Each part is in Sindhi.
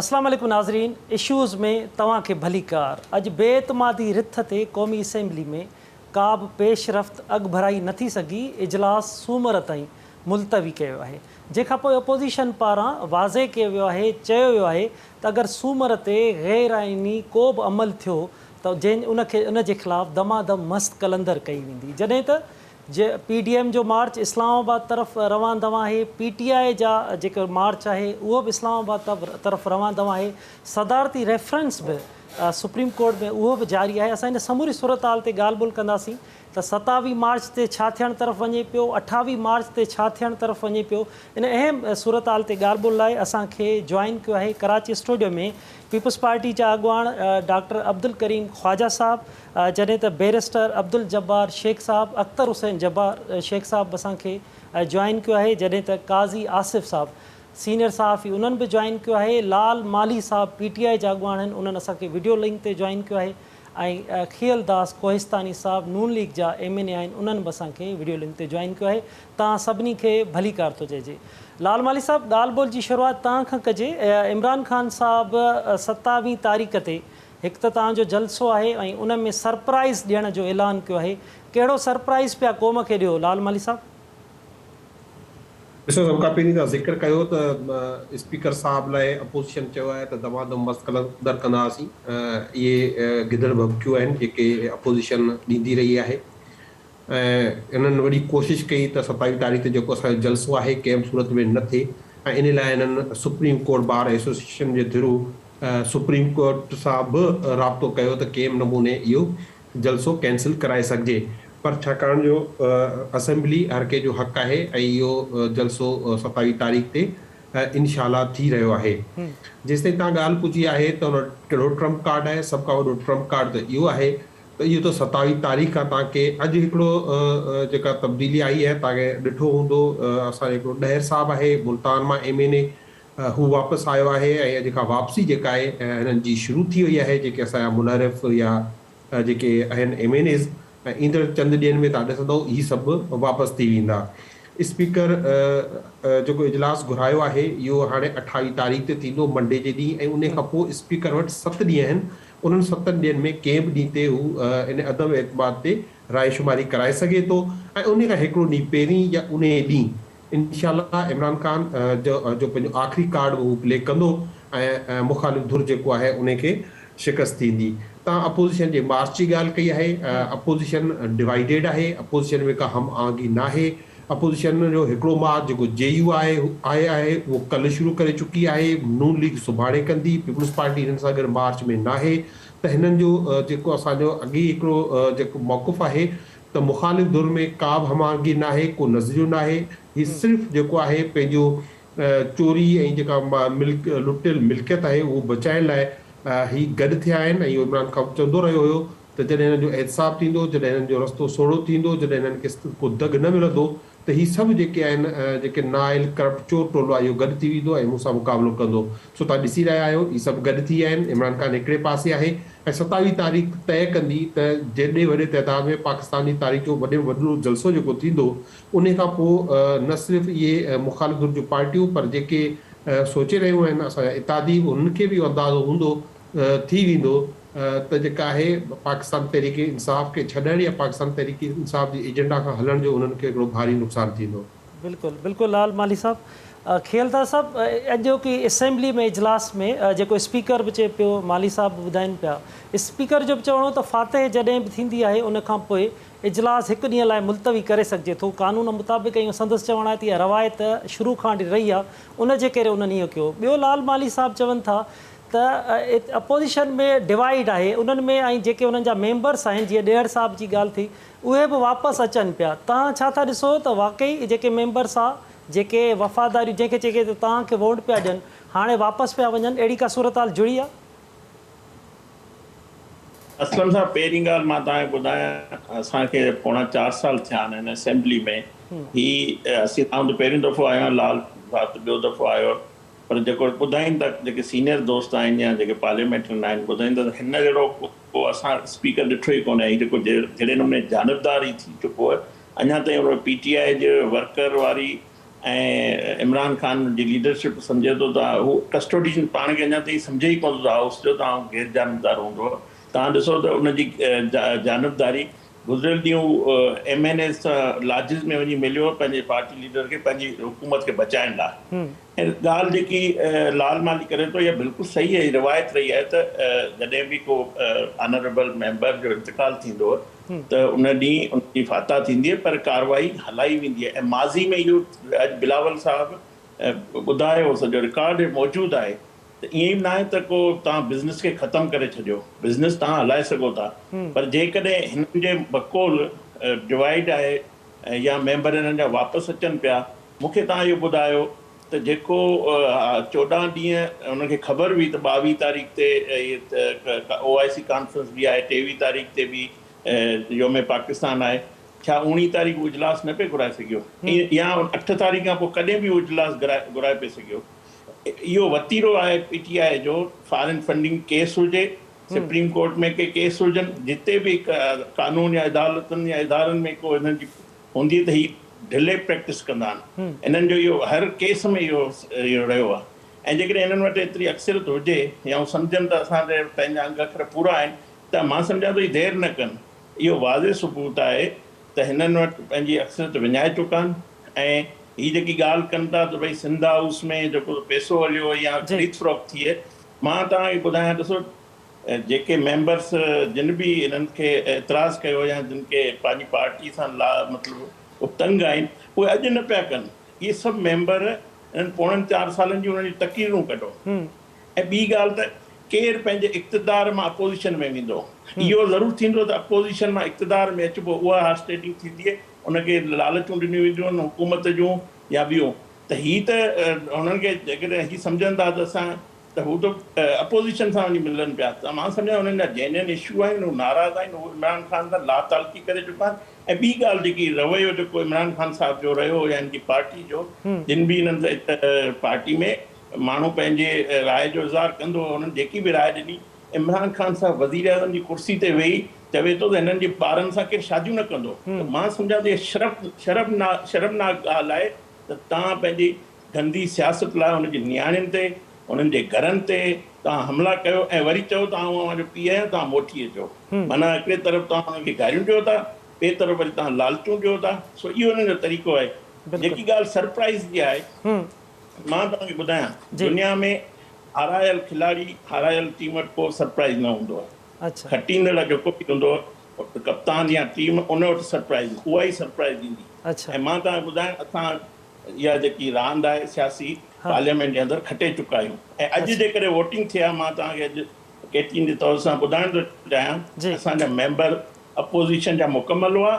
اسلام عليڪم ناظرين اشوز ۾ توهان کي ڀليڪار اڄ بي اعتمادي رٿ تي قومي اسيمبلي ۾ ڪا به پيش رفت اڳڀرائي نه ٿي سگهي، اجلاس سومر تائين ملتوي ڪيو ويو آهي، جنهن کان پوء اپوزيشن پاران واضح ڪيو ويو آهي چيو ويو آهي ته اگر سومر تي غير آئيني ڪو به عمل ٿيو ته جنهن ان کي ان جي خلاف دمادم مست قلندر ڪئي ويندي جڏهن ته جي پي ڊي ايم جو مارچ اسلام آباد طرف روان دوان آهي پي ٽي آء جا جيڪو مارچ آهي اهو به اسلام آباد طرف روان دوان آهي صدارتي ريفرنس به سپريم ڪورٽ ۾ اهو به جاري آهي اسان ان سموري صورتحال تي ڳالهه ٻولهه ڪنداسين ته 27 مارچ تي ڇا ٿيڻ طرف وڃي پيو 28 مارچ تي ڇا ٿيڻ طرف وڃي پيو ان اهم صورتحال تي ڳالهه ٻولهه لاء اسان کي جوائن ڪيو آهي ڪراچي اسٽوڊيو ۾ پيپلز پارٽي جا اڳواڻ ڊاڪٽر عبدالڪريم خواجه صاحب جڏهن ته بئريسٽر عبدالجبار شيخ صاحب اختر حسين جبار شيخ صاحب اسان کي جوائن ڪيو آهي جڏهن ته قاضي آصف صاحب سينيئر صحافي انهن به جوائن ڪيو آهي، لال مالهي صاحب پي ٽي آء جا اڳواڻ آهن انهن اسان کي وڊيو لنڪ تي جوائن ڪيو آهي ۽ کيئل داس ڪوهستاني صاحب نون ليگ جا ايم اين اي آهن انهن به اسان کي وڊيو لنڪ تي جوائن ڪيو آهي توهان سڀني کي ڀليڪار ٿو چئجي. لال مالهي صاحب ڳالهه ٻولهه جي شروعات توهان کان ڪجي عمران خان صاحب 27 تاريخ تي هڪ ته توهان جو جلسو آهي ۽ ان ۾ سرپرائز ڏيڻ جو اعلان ڪيو آهي ڪهڙو سرپرائز پيا قوم کي ڏيو لال مالهي صاحب؟ ڏسو سڀ کان پهرين توهان ذڪر ڪيو ته اسپيڪر صاحب لاء اپوزيشن چيو آهي ته دمادم مست قلندر ڪنداسين اهي گدڙ ڀڀڪيون آهن جيڪي اپوزيشن ڏيندي رهي آهي ۽ انهن وڏي ڪوشش ڪئي ته 27 تاريخ تي جيڪو اسان جو جلسو آهي ڪنهن به صورت ۾ نه ٿئي ۽ ان لاء انهن سپريم ڪورٽ بار ايسوسيئيشن جي ٿرو سپريم ڪورٽ سان به رابطو ڪيو ته ڪنهن به نموني اهو جلسو ڪينسل ڪرائي سگهجي پر ڇاڪاڻ جو اسيمبلي هر ڪنهن جو حق آهي ۽ اهو جلسو 27 تاريخ تي انشاء الله ٿي رهيو آهي. جيستائين توهان ڳالهه پڇي آهي ته ان وٽ ڪهڙو ٽرمپ ڪارڊ آهي سڀ کان وڏو ٽرمپ ڪارڊ ته اهو آهي ته اهو ته 27 تاريخ کان توهان کي اڄ هڪڙو جيڪا تبديلي آئي آهي توهان کي ڏٺو هوندو اسان جو هڪڙو ڏهر صاحب آهي ملتان مان ايم اين اي هو واپس آيو آهي ۽ اڄ کان واپسي جيڪا آهي هنن جي شروع ٿي وئي آهي جيڪي اسان جا منحرف يا جيڪي آهن ايم اين ايز ۽ ايندڙ چند ڏينهن ۾ توهان ڏسندو هي سڀ واپس ٿي ويندا. اسپيڪر جيڪو اجلاس گهرايو آهي اهو هاڻي 28 تاريخ تي ٿيندو منڊي جي ڏينهن ۽ انهي کان پوء اسپيڪر وٽ ست ڏينهن آهن انهن ستن ڏينهن ۾ ڪنهن به ڏينهن تي هو ان عدم اعتماد تي راء شماري ڪرائي سگهي ٿو ۽ انهي کان هڪڙو ڏينهن پهرين يا انهي ڏينهن انشاء الله عمران خان جو پنهنجو آخري ڪارڊ به هو پلي ڪندو ۽ مخالف ڌر جيڪو آهي انهي کي شڪست ٿيندي. توهان اپوزيشن جي مارچ جي ڳالهه ڪئي آهي اپوزيشن ڊوائيڊيڊ آهي اپوزيشن ۾ ڪا هم آهنگي ناهي اپوزيشن جو هڪڙو مارچ جيڪو جي يو آء آء آهي اهو ڪلهه شروع ڪري چڪي آهي نون ليگ سڀاڻي ڪندي پيپلز پارٽي هنن سان گڏ مارچ ۾ ناهي ته هنن جو جيڪو اسان جو اڳي ئي هڪڙو جيڪو موقف آهي ته مخالف ڌر ۾ ڪا به هم آهنگي ناهي، ڪو نظريو ناهي، هي صرف جيڪو آهي پنهنجو چوري ۽ جيڪا ملڪ لٽيل ملڪيت آهي اهو بچائڻ لاء هي گڏ ٿيا آهن ۽ اهو عمران خان چوندو رهيو هيو ته جڏهن هنن جو احتساب ٿيندو، جڏهن هنن جو رستو سوڙهو ٿيندو، جڏهن هنن کي ڪو دڳ نه ملندو ته هي سڀ جيڪي آهن جيڪي نااهل ڪرپٽ چور ٽولو آهي اهو گڏ ٿي ويندو ۽ مون سان مقابلو ڪندو سو توهان ڏسي رهيا آهيو هي سڀ گڏ ٿي ويا آهن عمران خان هڪڙي پاسي آهي ۽ 27 تاريخ طئي ڪندي ته جيڏي وڏي تعداد ۾ پاڪستان جي تاريخ جو وڏي ۾ وڏو جلسو جيڪو ٿيندو انهي کان پوء نه صرف اهي مخالف ڌر جون پارٽيون پر جيڪي سوچي رهيون آهن اسان جا اتحادي به انهن کي به اهو اندازو هوندو ٿي ويندو ته جيڪا آهي پاڪستان تحريڪ انصاف کي ڇڏڻ يا پاڪستان تحريڪ انصاف جي ايجنڊا کان هلڻ جو انهن کي هڪڙو ڀاري نقصان ٿيندو. بلڪل بلڪل لال مالهي صاحب. کيئلداس صاحب اڄوڪي اسيمبلي ۾ اجلاس ۾ جيڪو اسپيڪر به چئي پيو مالهي صاحب به ٻڌائين پيا اسپيڪر جو به چوڻ هو ته فاتح جڏهن به ٿيندي آهي ان کان پوء اجلاس هڪ ڏينهن لاء ملتوي ڪري سگهجي ٿو قانون مطابق ۽ سندس چوڻ آهي ته اها روايت شروع کان وٺي رهي آهي ان جي ڪري انهن ائين ڪيو ٻيو لال مالهي صاحب چون ٿا ته اپوزيشن ۾ ڊوائيڊ آهي انهن ۾ ۽ جيڪي انهن جا ميمبرس آهن جيئن ڏيهڙ صاحب جي ڳالهه ٿي اهي به واپس اچن پيا توهان ڇا ٿا ڏسو ته واقعي جيڪي ميمبرس آ جيڪي وفاداريون جنهن کي چئجي ته توهان کي ووٽ پيا ڏين هاڻي واپس پيا وڃن اهڙي ڪا صورتحال جڙي آ؟ اسلم صاحب پهرين ڳالهه مان توهان کي ٻڌايان اسان کي پوڻا چار سال ٿيا آهن هن اسيمبلي ۾ هي اسين آئون ته پهريون دفعو آيو آهيان لال صاحب ته ٻيو دفعو آيو پر جيڪو ٻڌائين ٿا جيڪي سينئر دوست آهن يا جيڪي پارليامينٽرين آهن ٻڌائين ٿا ته هن جهڙو ڪو اسان اسپيڪر ڏٺو ئي ڪونهي هي جيڪو جهڙي نموني جانبدار هي ٿي چڪو آهي اڃا تائين ان پي ٽي آء جي ورڪر واري ۽ عمران خان جي ليڊرشپ سمجهي ٿو ته هو ڪسٽوڊين پاڻ کي اڃا تائين سمجهي ئي ڪونه ٿو ته هائوس جو ته آئون غير جانبدار هوندو. توهان ڏسو ته ان جي جانبداري گذريل ڏينهن هو ايم اين ايز سان لاجز ۾ وڃي مليو پنهنجي پارٽي ليڊر کي پنهنجي حڪومت کي بچائڻ لاء. ۽ ڳالهه جيڪي لال مالهي ڪري ٿو اها بلڪل صحيح آهي روايت رهي آهي ته جڏهن به ڪو آنريبل ميمبر جو انتقال ٿيندو ته ان ڏينهن ان جي فاتحه ٿيندي آهي پر ڪارروائي هلائي ويندي آهي ۽ ماضي ۾ اهو اڄ بلاول صاحب ٻڌايو سڄو رڪارڊ موجود آهي ته ائين به ناهي ته ڪو توهان بزنس کي ختم ڪري ڇڏيو، بزنس توهان هلائي سگهو ٿا پر جيڪڏهن هنن جي بقول ڊوائيڊ آهي يا ميمبر هنن جا واپس اچن پيا، مون کي توهان اهو ٻڌايو ته جيڪو 14 ڏينهن انهن کي خبر هئي ته 22 تاريخ تي او آء سي ڪانفرنس به آهي، 23 تاريخ تي به يوم پاڪستان آهي، ڇا 19 تاريخ هو اجلاس نه پئي گهرائي سگهيو يا 8 تاريخ کان پوء ڪڏهن به هو اجلاس گهرائي پئي سگهيو؟ اهو وتيرو آهي پي ٽي آء جو، فارين فنڊنگ ڪيس هجي، سپريم ڪورٽ ۾ ڪي ڪيس هجن، جتي به قانون يا عدالتن يا ادارن ۾ ڪو هنن جي هوندي ته هي ڍلي پريڪٽس ڪندا آهن. هنن جو اهو هر ڪيس ۾ اهو رهيو آهي ۽ جيڪڏهن هنن وٽ ايتري اڪثريت هجي يا هو سمجهن ته اسان جا پنهنجا انگ اکر پورا آهن ته مان سمجهان ٿو هي دير نه ڪن. اهو واضح ثبوت آهي ته هنن وٽ پنهنجي اڪثريت وڃائي چڪا آهن ۽ هي جيڪي ڳالهه ڪن ٿا ته ڀئي سنڌ هائوس ۾ جيڪو پئسو هليو يا خريد فروخت ٿئي مان توهان کي ٻڌايان ڏسو جيڪي ميمبرس جن به انهن کي اعتراض ڪيو يا جن کي پنهنجي پارٽي سان لا مطلب هو تنگ آهن اهي اڄ نه پيا ڪن اهي سڀ ميمبر انهن پوڻن چار سالن جون انهن جون تقريرون ڪڍو ۽ ٻي ڳالهه ته ڪير پنهنجي اقتدار مان اپوزيشن ۾ ويندو؟ اهو ضرور ٿيندو ته اپوزيشن مان اقتدار ۾ اچبو، اها هارس ٽريڊنگ ٿيندي، ان کي لالچون ڏنيون وينديون آهن حڪومت جون يا ٻيون ته هي ته هنن کي جيڪڏهن هي سمجهن ٿا ته اسان ته هو ته اپوزيشن سان وڃي ملن پيا ته مان سمجهان هنن جا جينين اشو آهن، هو ناراض آهن، هو عمران خان سان لاتعلقي ڪري چڪا آهن ۽ ٻي ڳالهه جيڪي رويو جيڪو عمران خان صاحب جو رهيو يا هن جي پارٽي جو جن به هنن پارٽي ۾ ماڻهو پنهنجي راء جو اظهار ڪندو هو، هنن جيڪي به راء ڏني، عمران خان صاحب وزيراعظم جي ڪرسي تي ويهي چوي ٿو ته هنن جي ٻارن سان ڪير شاديون نه ڪندو ته مان سمجهان ٿو اها شرمناڪ ڳالهه آهي ته توهان پنهنجي گندي سياست لاء هن جي نياڻين تي، هنن جي گهرن تي توهان حملا ڪيو ۽ وري چئو ته آئون اوهان جو پيء آهيان توهان موٽي اچو معنيٰ هڪڙي طرف توهان هنن کي گاريون ڏيو ٿا ٻئي طرف وري توهان لالچون ڏيو ٿا سو اهو هنن جو طريقو آهي جيڪي ڳالهه سرپرائز جي آهي. مان توهان کي ٻڌايان دنيا ۾ هارايل کلاڙي هارايل ٽيم وٽ ڪو سرپرائز نه هوندو آهي کٽيندڙ جيڪو به هوندو ڪپتان يا ٽيم ان وٽ سرپرائز اها ئي سرپرائز ڏيندي ۽ مان توهان کي ٻڌايان اسان اها جيڪي راند آهي سياسي پارليامينٽ جي اندر کٽي چڪا آهيون ۽ اڄ جيڪڏهن ووٽنگ ٿئي ها مان توهان کي اڄ ڪي ٽي اين جي طور سان ٻڌائڻ ٿو چاهيان اسان جا ميمبر اپوزيشن جا مڪمل هئا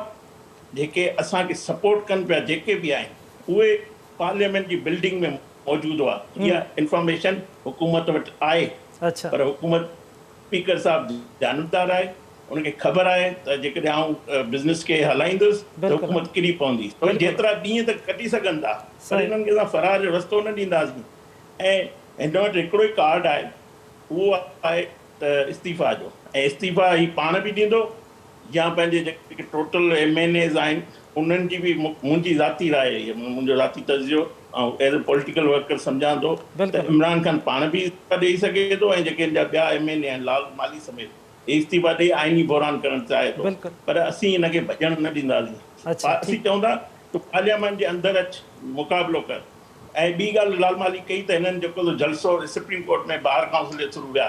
جيڪي اسان کي سپورٽ ڪن پيا جيڪي به آهن اهي پارليامينٽ جي بلڊنگ ۾ موجود هئا اها انفارميشن حڪومت وٽ آهي پر حڪومت اسپيڪر صاحب جانبدار آهي ان کي خبر آهي ته جيڪڏهن آئون بزنس کي هلائيندس ته حڪومت ڪري پوندي سو جيترا ڏينهن ته ڪٽي سگهن ٿا پر انهن کي اسان فرار جو رستو نه ڏينداسين ۽ هن وٽ هڪڙو ئي ڪارڊ آهي اهو آهي ته استعيفا جو ۽ استعيفا هي پاڻ به ڏيندو يا پنهنجي جيڪي ٽوٽل ايم اين ايز آهن انهن جي به منهنجي ذاتي راء آهي منهنجو ذاتي تجزيو آئون ايز اي پوليٽيڪل ورڪر سمجهان ٿو ته عمران خان پاڻ به استعيفا ڏئي سگهي ٿو ۽ جيڪي هن جا ٻيا ايم اين اي آهن لال مالهي سميت هي استعيفا ڏئي آئيني بحران ڪرڻ چاهي ٿو پر اسين هن کي ڀڄڻ نه ڏينداسين اسين چئون ٿا تون پارليامينٽ جي اندر اچ مقابلو ڪر ۽ ٻي ڳالهه لال مالهي ڪئي ته هنن جيڪو جلسو سپريم ڪورٽ ۾ بار ڪائونسل جي ٿرو ويا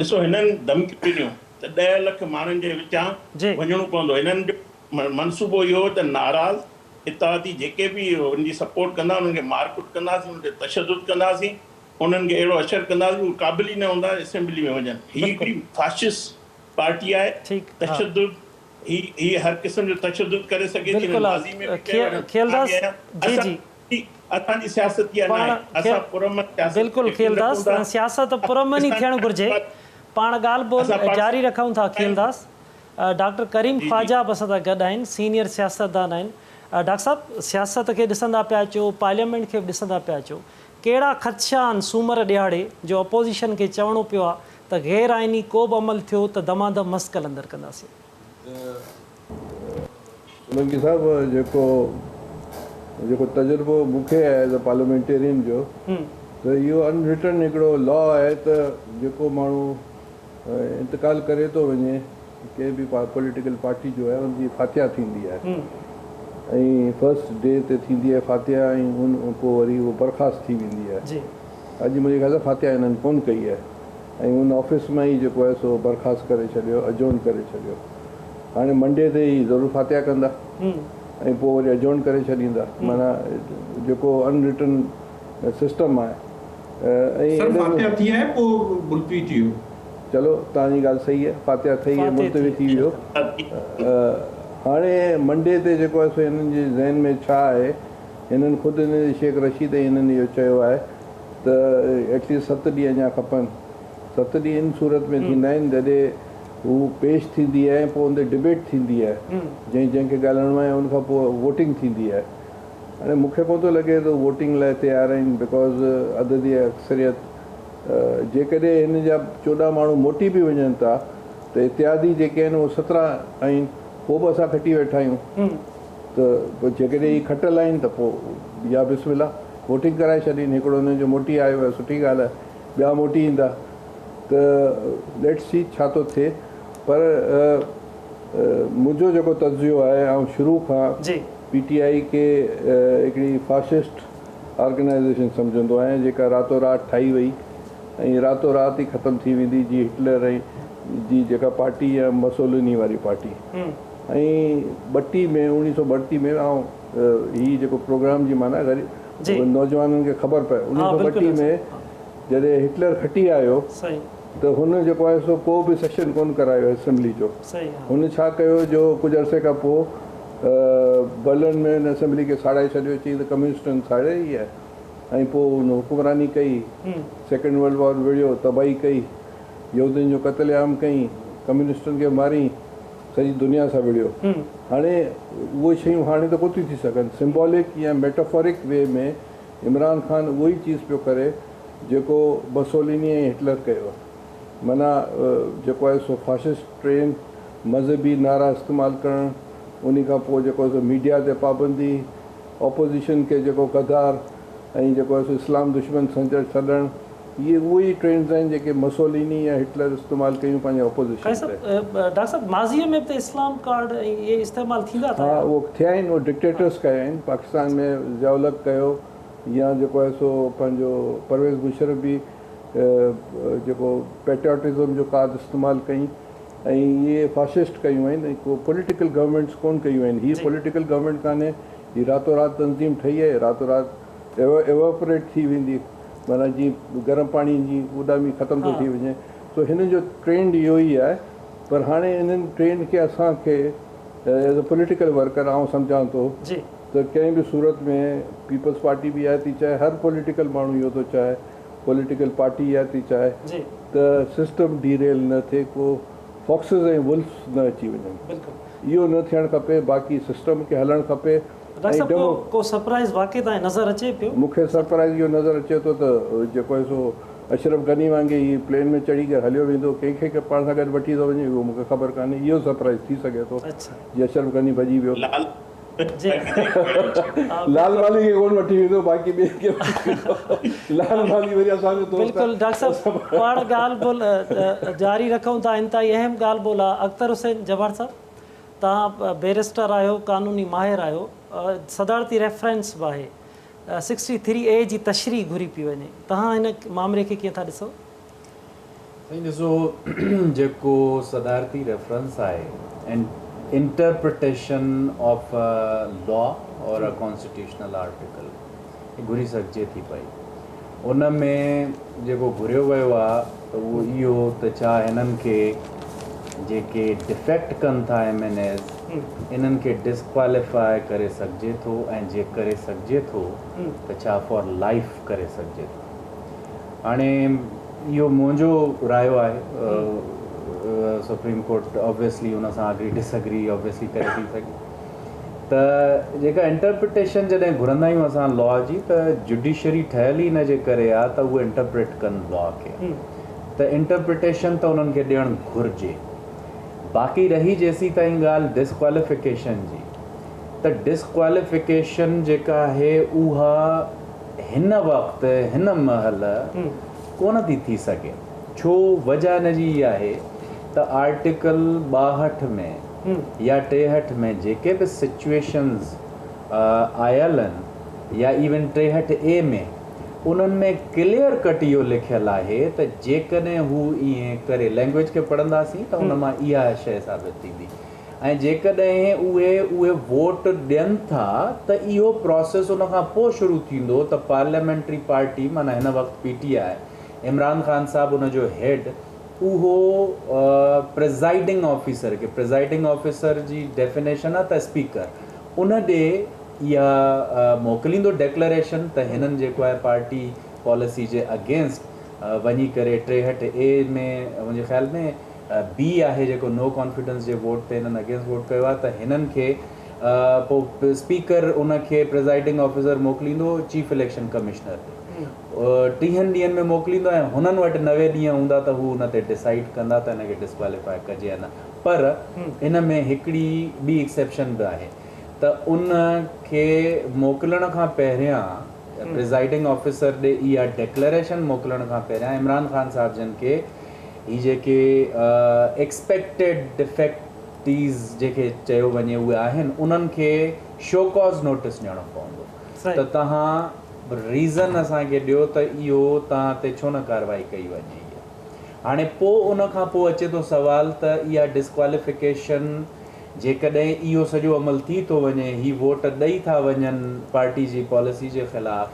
ڏسو هنن ڌمڪيون ڏنيون ته 10 لک ماڻهن جي وچان وڃڻو پوندو. هنن جو منصوبو اهو هو ته ناراض اتحادي جيڪي به هن جي سپورٽ ڪندا انهن کي مار ڪٽ ڪنداسين، انهن تي تشدد ڪنداسين، انهن کي اهڙو حشر ڪنداسين اهي قابل ئي نه هوندا اسيمبلي ۾ وڃن. هي هڪڙي فاشسٽ پارٽي آهي، تشدد هي هي هر قسم جو تشدد ڪري سگهي ٿي، هنن ماضي ۾ به ڪيو هنن کيلداس جي جي. اسان جي سياست اها ناهي، اسان پرامن سياست بلڪل کيلداس سياست پرامن ئي ٿيڻ گهرجي. پاڻ ڳالهه ٻولهه جاري رکون ٿا کيلداس. ڊاڪٽر ڪريم خواجه به اسان سان گڏ آهن، سينيئر سياستدان آهن. ڊاڪٽر صاحب سياست کي ڏسندا پيا اچو، پارليامينٽ کي به ڏسندا پيا اچو، ڪهڙا خدشا آهن سومر ڏهاڙي جو اپوزيشن کي چوڻو پيو آهي ته غير آئيني ڪو به عمل ٿيو ته دمادم مست قلندر ڪنداسين. سولنگي صاحب جيڪو جيڪو تجربو مون کي آهي ايز ا پارليامينٽيرين جو ته اهو ان رٽن هڪڙو لا آهي ته جيڪو ماڻهو انتقال ڪري ٿو وڃي ڪنهن به پوليٽيڪل پارٽي جو آهي ان جي فاتحه ٿيندي آهي ۽ فرسٽ ڊي تي ٿيندي آهي فاتحه ۽ ان پوء وري اهو برخاست ٿي ويندي آهي. اڄ منهنجي خيال سان فاتحه هنن ڪونه ڪئي آهي ۽ ان آفيس مان ئي جيڪو آهي سو برخاست ڪري ڇڏيو، اجورن ڪري ڇڏيو. هاڻي منڊي تي ئي ضرور فاتحه ڪندا ۽ پوء وري اجورن ڪري ڇڏيندا. معنيٰ جيڪو ان رٽن سسٽم آهي ۽ سر فاتحه ٿي آهي پوء ملتوي ٿي ويو. چلو توهان جي ڳالهه صحيح آهي فاتحه ٿي ۽ ملتوي ٿي ويو. هاڻي منڊي تي جيڪو آهي سو هنن جي ذهن ۾ ڇا آهي، هنن خود هن شيخ رشيد ۽ هنن اهو چيو آهي ته ايٽليسٽ 7 ڏينهن اڃا کپن. 7 ڏينهن ان صورت ۾ ٿيندا آهن جڏهن هو پيش ٿيندي آهي ۽ پوء ان تي ڊبيٽ ٿيندي آهي، جنهن جنهن کي ڳالهائڻو آهي ان کان پوء ووٽنگ ٿيندي آهي. هاڻي مون کي ڪونه ٿو لڳي ته هو ووٽنگ لاء تيار آهن because عددي اڪثريت جيڪڏهن هن جا 14 ماڻهو موٽي به وڃن ٿا ته اتحادي جيڪي آهن اهي 17 آهن پوء به اسان کٽي ويٺا آهيون ته پوء جيڪڏهن هي کٽل آهن ته پوء يا بسم الله ووٽنگ ڪرائي ڇڏين. هڪڙو هنن جو موٽي آيو آهي سٺي ڳالهه آهي، ٻيا موٽي ايندا ته let's see ڇا ٿو ٿئي. پر منهنجو جيڪو تجزيو آهي آئون شروع کان پي ٽي آء کي هڪڙي فاشسٽ آرگنائيزيشن سمجهندو آهيان جيڪا راتو رات ٺاهي وئي ۽ راتو رات ئي ختم ٿي ويندي جي هٽلر ۽ جي جيڪا پارٽي يا مسوليني واري پارٽي ۽ ٻٽي ۾ 1932 ۾ آئون هي جيڪو پروگرام جي معنيٰ غريب نوجوانن کي خبر پئي 1932 ۾ جڏهن هٽلر کٽي آيو ته هن جيڪو آهي سو ڪو به سيشن ڪونه ڪرايو اسيمبلي جو. هن ڇا ڪيو جو ڪجهه عرصي کان پوء برلن ۾ ان اسيمبلي کي ساڙائي ڇڏيو، چيائين ته ڪميونسٽن ساڙي ئي آهي ۽ پوء هن حڪمراني ڪئي، سيڪنڊ ورلڊ وار وڙهيو، تباهي ڪئي، يهودين جو قتل عام ڪيائين، ڪميونسٽن کي مارين، سڄي دنيا سان وڙهيو. هاڻي اهي شيون هاڻي ته ڪونه ٿيون ٿي سگهن. سمبولڪ يا ميٽافورڪ وي ۾ عمران خان اهو ئي چيز پيو ڪري جيڪو مسوليني ۽ هٽلر ڪيو. معنيٰ جيڪو آهي سو فاشسٽ ٽرين، مذهبي نعرا استعمال ڪرڻ، انهي کان پوء جيڪو آهي سو ميڊيا تي پابندي، اپوزيشن کي جيڪو غدار ۽ جيڪو آهي سو اسلام دشمن سڏڻ، اهي اهي ئي ٽرينڊز آهن جيڪي مسوليني يا هٽلر استعمال ڪيون پنهنجي اپوزيشن تي. ڊاڪٽر صاحب ماضيء ۾ به ته اسلام ڪارڊ ۽ اهي استعمال ٿيندا ٿا ها آيا. اهو ٿيا آهن، اهو ڊڪٽيٽرس ڪيا آهن، پاڪستان ۾ ضياء الحق ڪيو يا جيڪو آهي سو پنهنجو پرويز مشرف به جيڪو پيٽرياٽزم جو ڪارڊ استعمال ڪئي ۽ اهي فاشسٽ ڪيون آهن ۽ ڪو پوليٽيڪل گورنمينٽس ڪون ڪيون آهن. هي پوليٽيڪل گورنمينٽ ڪانهي، هي راتو رات تنظيم ٺهي آهي، راتو رات ايواپوريٽ ٿي ويندي، معنيٰ جيئن گرم پاڻي جي اڏامي ختم ٿو ٿي وڃي. سو هنن جو ٽرينڊ اهو ئي آهي، پر هاڻي انهن ٽرينڊ کي اسان کي ايز اي پوليٽيڪل ورڪر آئون سمجهان ٿو ته ڪنهن به صورت ۾ پيپلز پارٽي به اها ٿي چاهي، هر پوليٽيڪل ماڻهو اهو ٿو چاهي، پوليٽيڪل پارٽي اها ٿي چاهي ته سسٽم ڊي ريل نه ٿئي، ڪو فاڪسز ۽ ولفز نه اچي وڃن، اهو نه ٿيڻ کپي، باقي سسٽم کي هلڻ کپي. ڊاڪٽر صاحب ڪو سرپرائز واقعي تائين نظر اچي پيو؟ مون کي سرپرائز اهو نظر اچي ٿو ته جيڪو آهي سو اشرف غني وانگي هي پلين ۾ چڙهي ڪري هليو ويندو، ڪنهن کي پاڻ سان گڏ وٺي ٿو وڃي اهو مون کي خبر ڪانهي، اهو سرپرائز ٿي سگهي ٿو جي اشرف غني ڀڄي ويو. لال مالهي کي ڪونه وٺي ويندو باقي ٻين کي وٺي ويندو. لال مالهي وري اسان جو دوست آهي. بلڪل ڊاڪٽر صاحب پاڻ ڳالهه ٻولهه جاري رکون ٿا انتهائي اهم ڳالهه ٻولهه آهي. اختر حسين جبار صاحب توهان بيرسٽر آهيو قانوني ماهر آهيو صدارتي ريفرنس به آهي 63 اي جي تشريح گهري پئي وڃي توهان هن مامري کي ڪيئن ٿا ڏسو؟ سائين ڏسو جيڪو صدارتي ريفرنس آهي interpretation of a law or a constitutional article گهري سگهجي ٿي پئي ان ۾ جيڪو گهريو ويو آهي ته اهو اهو ته ڇا هنن کي جيڪي ڊفيڪٽ ڪن ٿا ايم اين ايز انهن کي ڊسڪواليفاء ڪري سگهجي ٿو ۽ جي ڪري سگهجي ٿو ته ڇا فار لائف ڪري سگهجي ٿو هاڻي اهو منهنجو رايو آهي سپريم ڪورٽ آبويسلي ان سان اگري ڊس اگري آبويسلي ڪري ٿي سگهي ته جيڪا انٽرپريٽيشن جڏهن گهرندا آهيون اسان لا جي ته جڊيشري ٺهيل ئي ان جي ڪري آهي ته اهي انٽرپريٽ ڪن لا کي ته انٽرپريٽيشن ته انهن کي ڏيڻ گهرجي باقي رهي جيسين تائين ڳالهه ڊسڪواليفڪيشن جي. ته ڊسڪواليفڪيشن جيڪا آهي اها هن وقت هن مهل ڪونه ٿي ٿي سگهي. ڇو؟ وجهه ان جي اها آهي ته آرٽيڪل 62 ۾ يا 63 ۾ جيڪي به سچوئيشنز آيل آهن يا ايون 63 اي ۾ انهن ۾ ڪليئر ڪٽ اهو لکيل آهي ته جيڪڏهن هو ائين ڪري، لينگويج کي پڙهنداسين ته ان مان اها شيء ثابت ٿيندي ۽ جيڪڏهن اهي اهي ووٽ ڏين ٿا ته اهو پراسيس ان کان پوء شروع ٿيندو ته پارليامينٽري پارٽي معنيٰ هن وقت پي ٽي آء عمران خان صاحب ان جو هيڊ اهو پرزائيڊنگ آفيسر کي، پرزائيڊنگ آفيسر جي ڊيفينيشن آهي ته اسپيڪر، ان ڏي اها موڪليندو ڊيڪلريشن ته هنن جيڪو آهي پارٽي پاليسي جي اگينسٽ وڃي ڪري 63 اي ۾ منهنجي خيال ۾ بي آهي جيڪو نو ڪانفيڊنس جي ووٽ تي هنن اگينسٽ ووٽ ڪيو آهي ته هنن کي پوء اسپيڪر ان کي پرزائيڊنگ آفيسر موڪليندو چيف اليڪشن ڪمشنر ڏي 30 ڏينهن ۾ موڪليندو ۽ هنن وٽ 90 ڏينهن هوندا ته هو ان تي ڊسائيڊ ڪندا ته هن کي ڊسڪواليفائي ڪجي يا نه پر ان ۾ هڪڙي ٻي ايڪسيپشن به آهي ته ان کي موڪلڻ کان پهريان پرزائيڊنگ آفيسر ڏي اها ڊيڪلريشن موڪلڻ کان پهريان عمران خان صاحب جن کي هي جيڪي ايڪسپيڪٽيڊ ڊفيڪٽيز جيڪي چيو وڃي اهي آهن انهن کي شوڪاز نوٽس ڏيڻو پوندو ته توهان ريزن اسان کي ڏيو ته اهو توهان تي ڇو نه ڪارروائي ڪئي وڃي. هاڻي پوء ان کان پوء اچي ٿو سوال ته اها ڊسڪواليفڪيشن جيڪڏهن اهو سڄو عمل ٿي ٿو وڃي، هي ووٽ ڏئي ٿا وڃن پارٽي جي پاليسي جي خلاف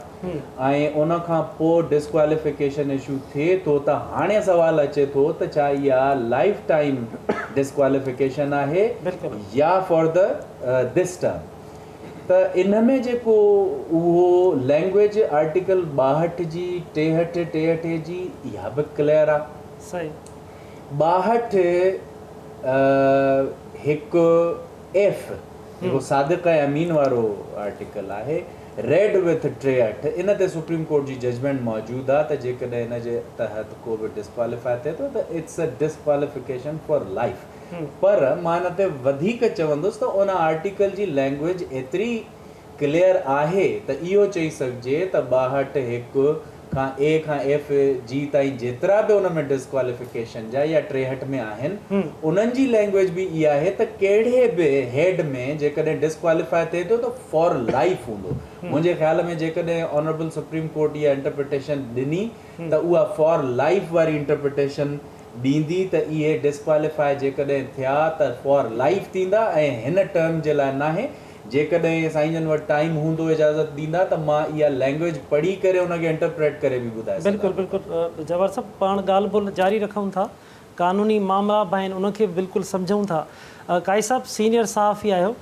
۽ ان کان پوء ڊسڪواليفڪيشن اشو ٿئي ٿو ته هاڻي سوال اچي ٿو ته ڇا اها لائف ٽائيم ڊسڪواليفڪيشن آهي يا فار the this term. ته ان ۾ جيڪو اهو لينگويج آرٽيڪل 62 جي 63 63 جي اها به ڪليئر آ. صحيح. 62 هڪ ايف جيڪو صادق ۽ امين وارو آرٽيڪل آهي ريڊ وٿ 63 ان تي سپريم ڪورٽ جي ججمينٽ موجود آ ته جيڪڏهن ان جي تحت ڪو به ڊسڪواليفائي ٿئي ٿو ته it's a disqualification for life. پر مان ان تي وڌيڪ چوندس ته ان آرٽيڪل جي لينگويج ايتري ڪليئر آهي ته اهو چئي سگهجي ته 62 هڪ کان اي کان ايف جي تائين جيترا به ان ۾ ڊسڪواليفڪيشن جا يا 63 ۾ آهن انهن جي لينگويج به اها آهي ته ڪهڙي به هيڊ ۾ جيڪڏهن ڊسڪواليفائي ٿئي ٿو ته فار لائيف هوندو. منهنجي خيال ۾ جيڪڏهن آنربل سپريم ڪورٽ اها انٽرپريٽيشن ڏني ته اها فار لائيف واري انٽرپريٽيشن ڏيندي ته اهي ڊسڪواليفاء جيڪڏهن ٿيا ته فار لائيف ٿيندا ۽ هن ٽرم جي لاء ناهي، جيڪڏهن سائين جن وٽ ٽائيم هوندو اجازت ڏيندا ته مان اها لينگويج پڙهي ڪري ان کي انٽرپريٽ ڪري به ٻڌائي سگهان بلڪل ٿو. بلڪل جوهر صاحب پاڻ ڳالهه ٻولهه جاري رکون ٿا قانوني مامرا به آهن ان کي به بلڪل سمجهون ٿا قائي صاحب سينيئر صحافي آهيو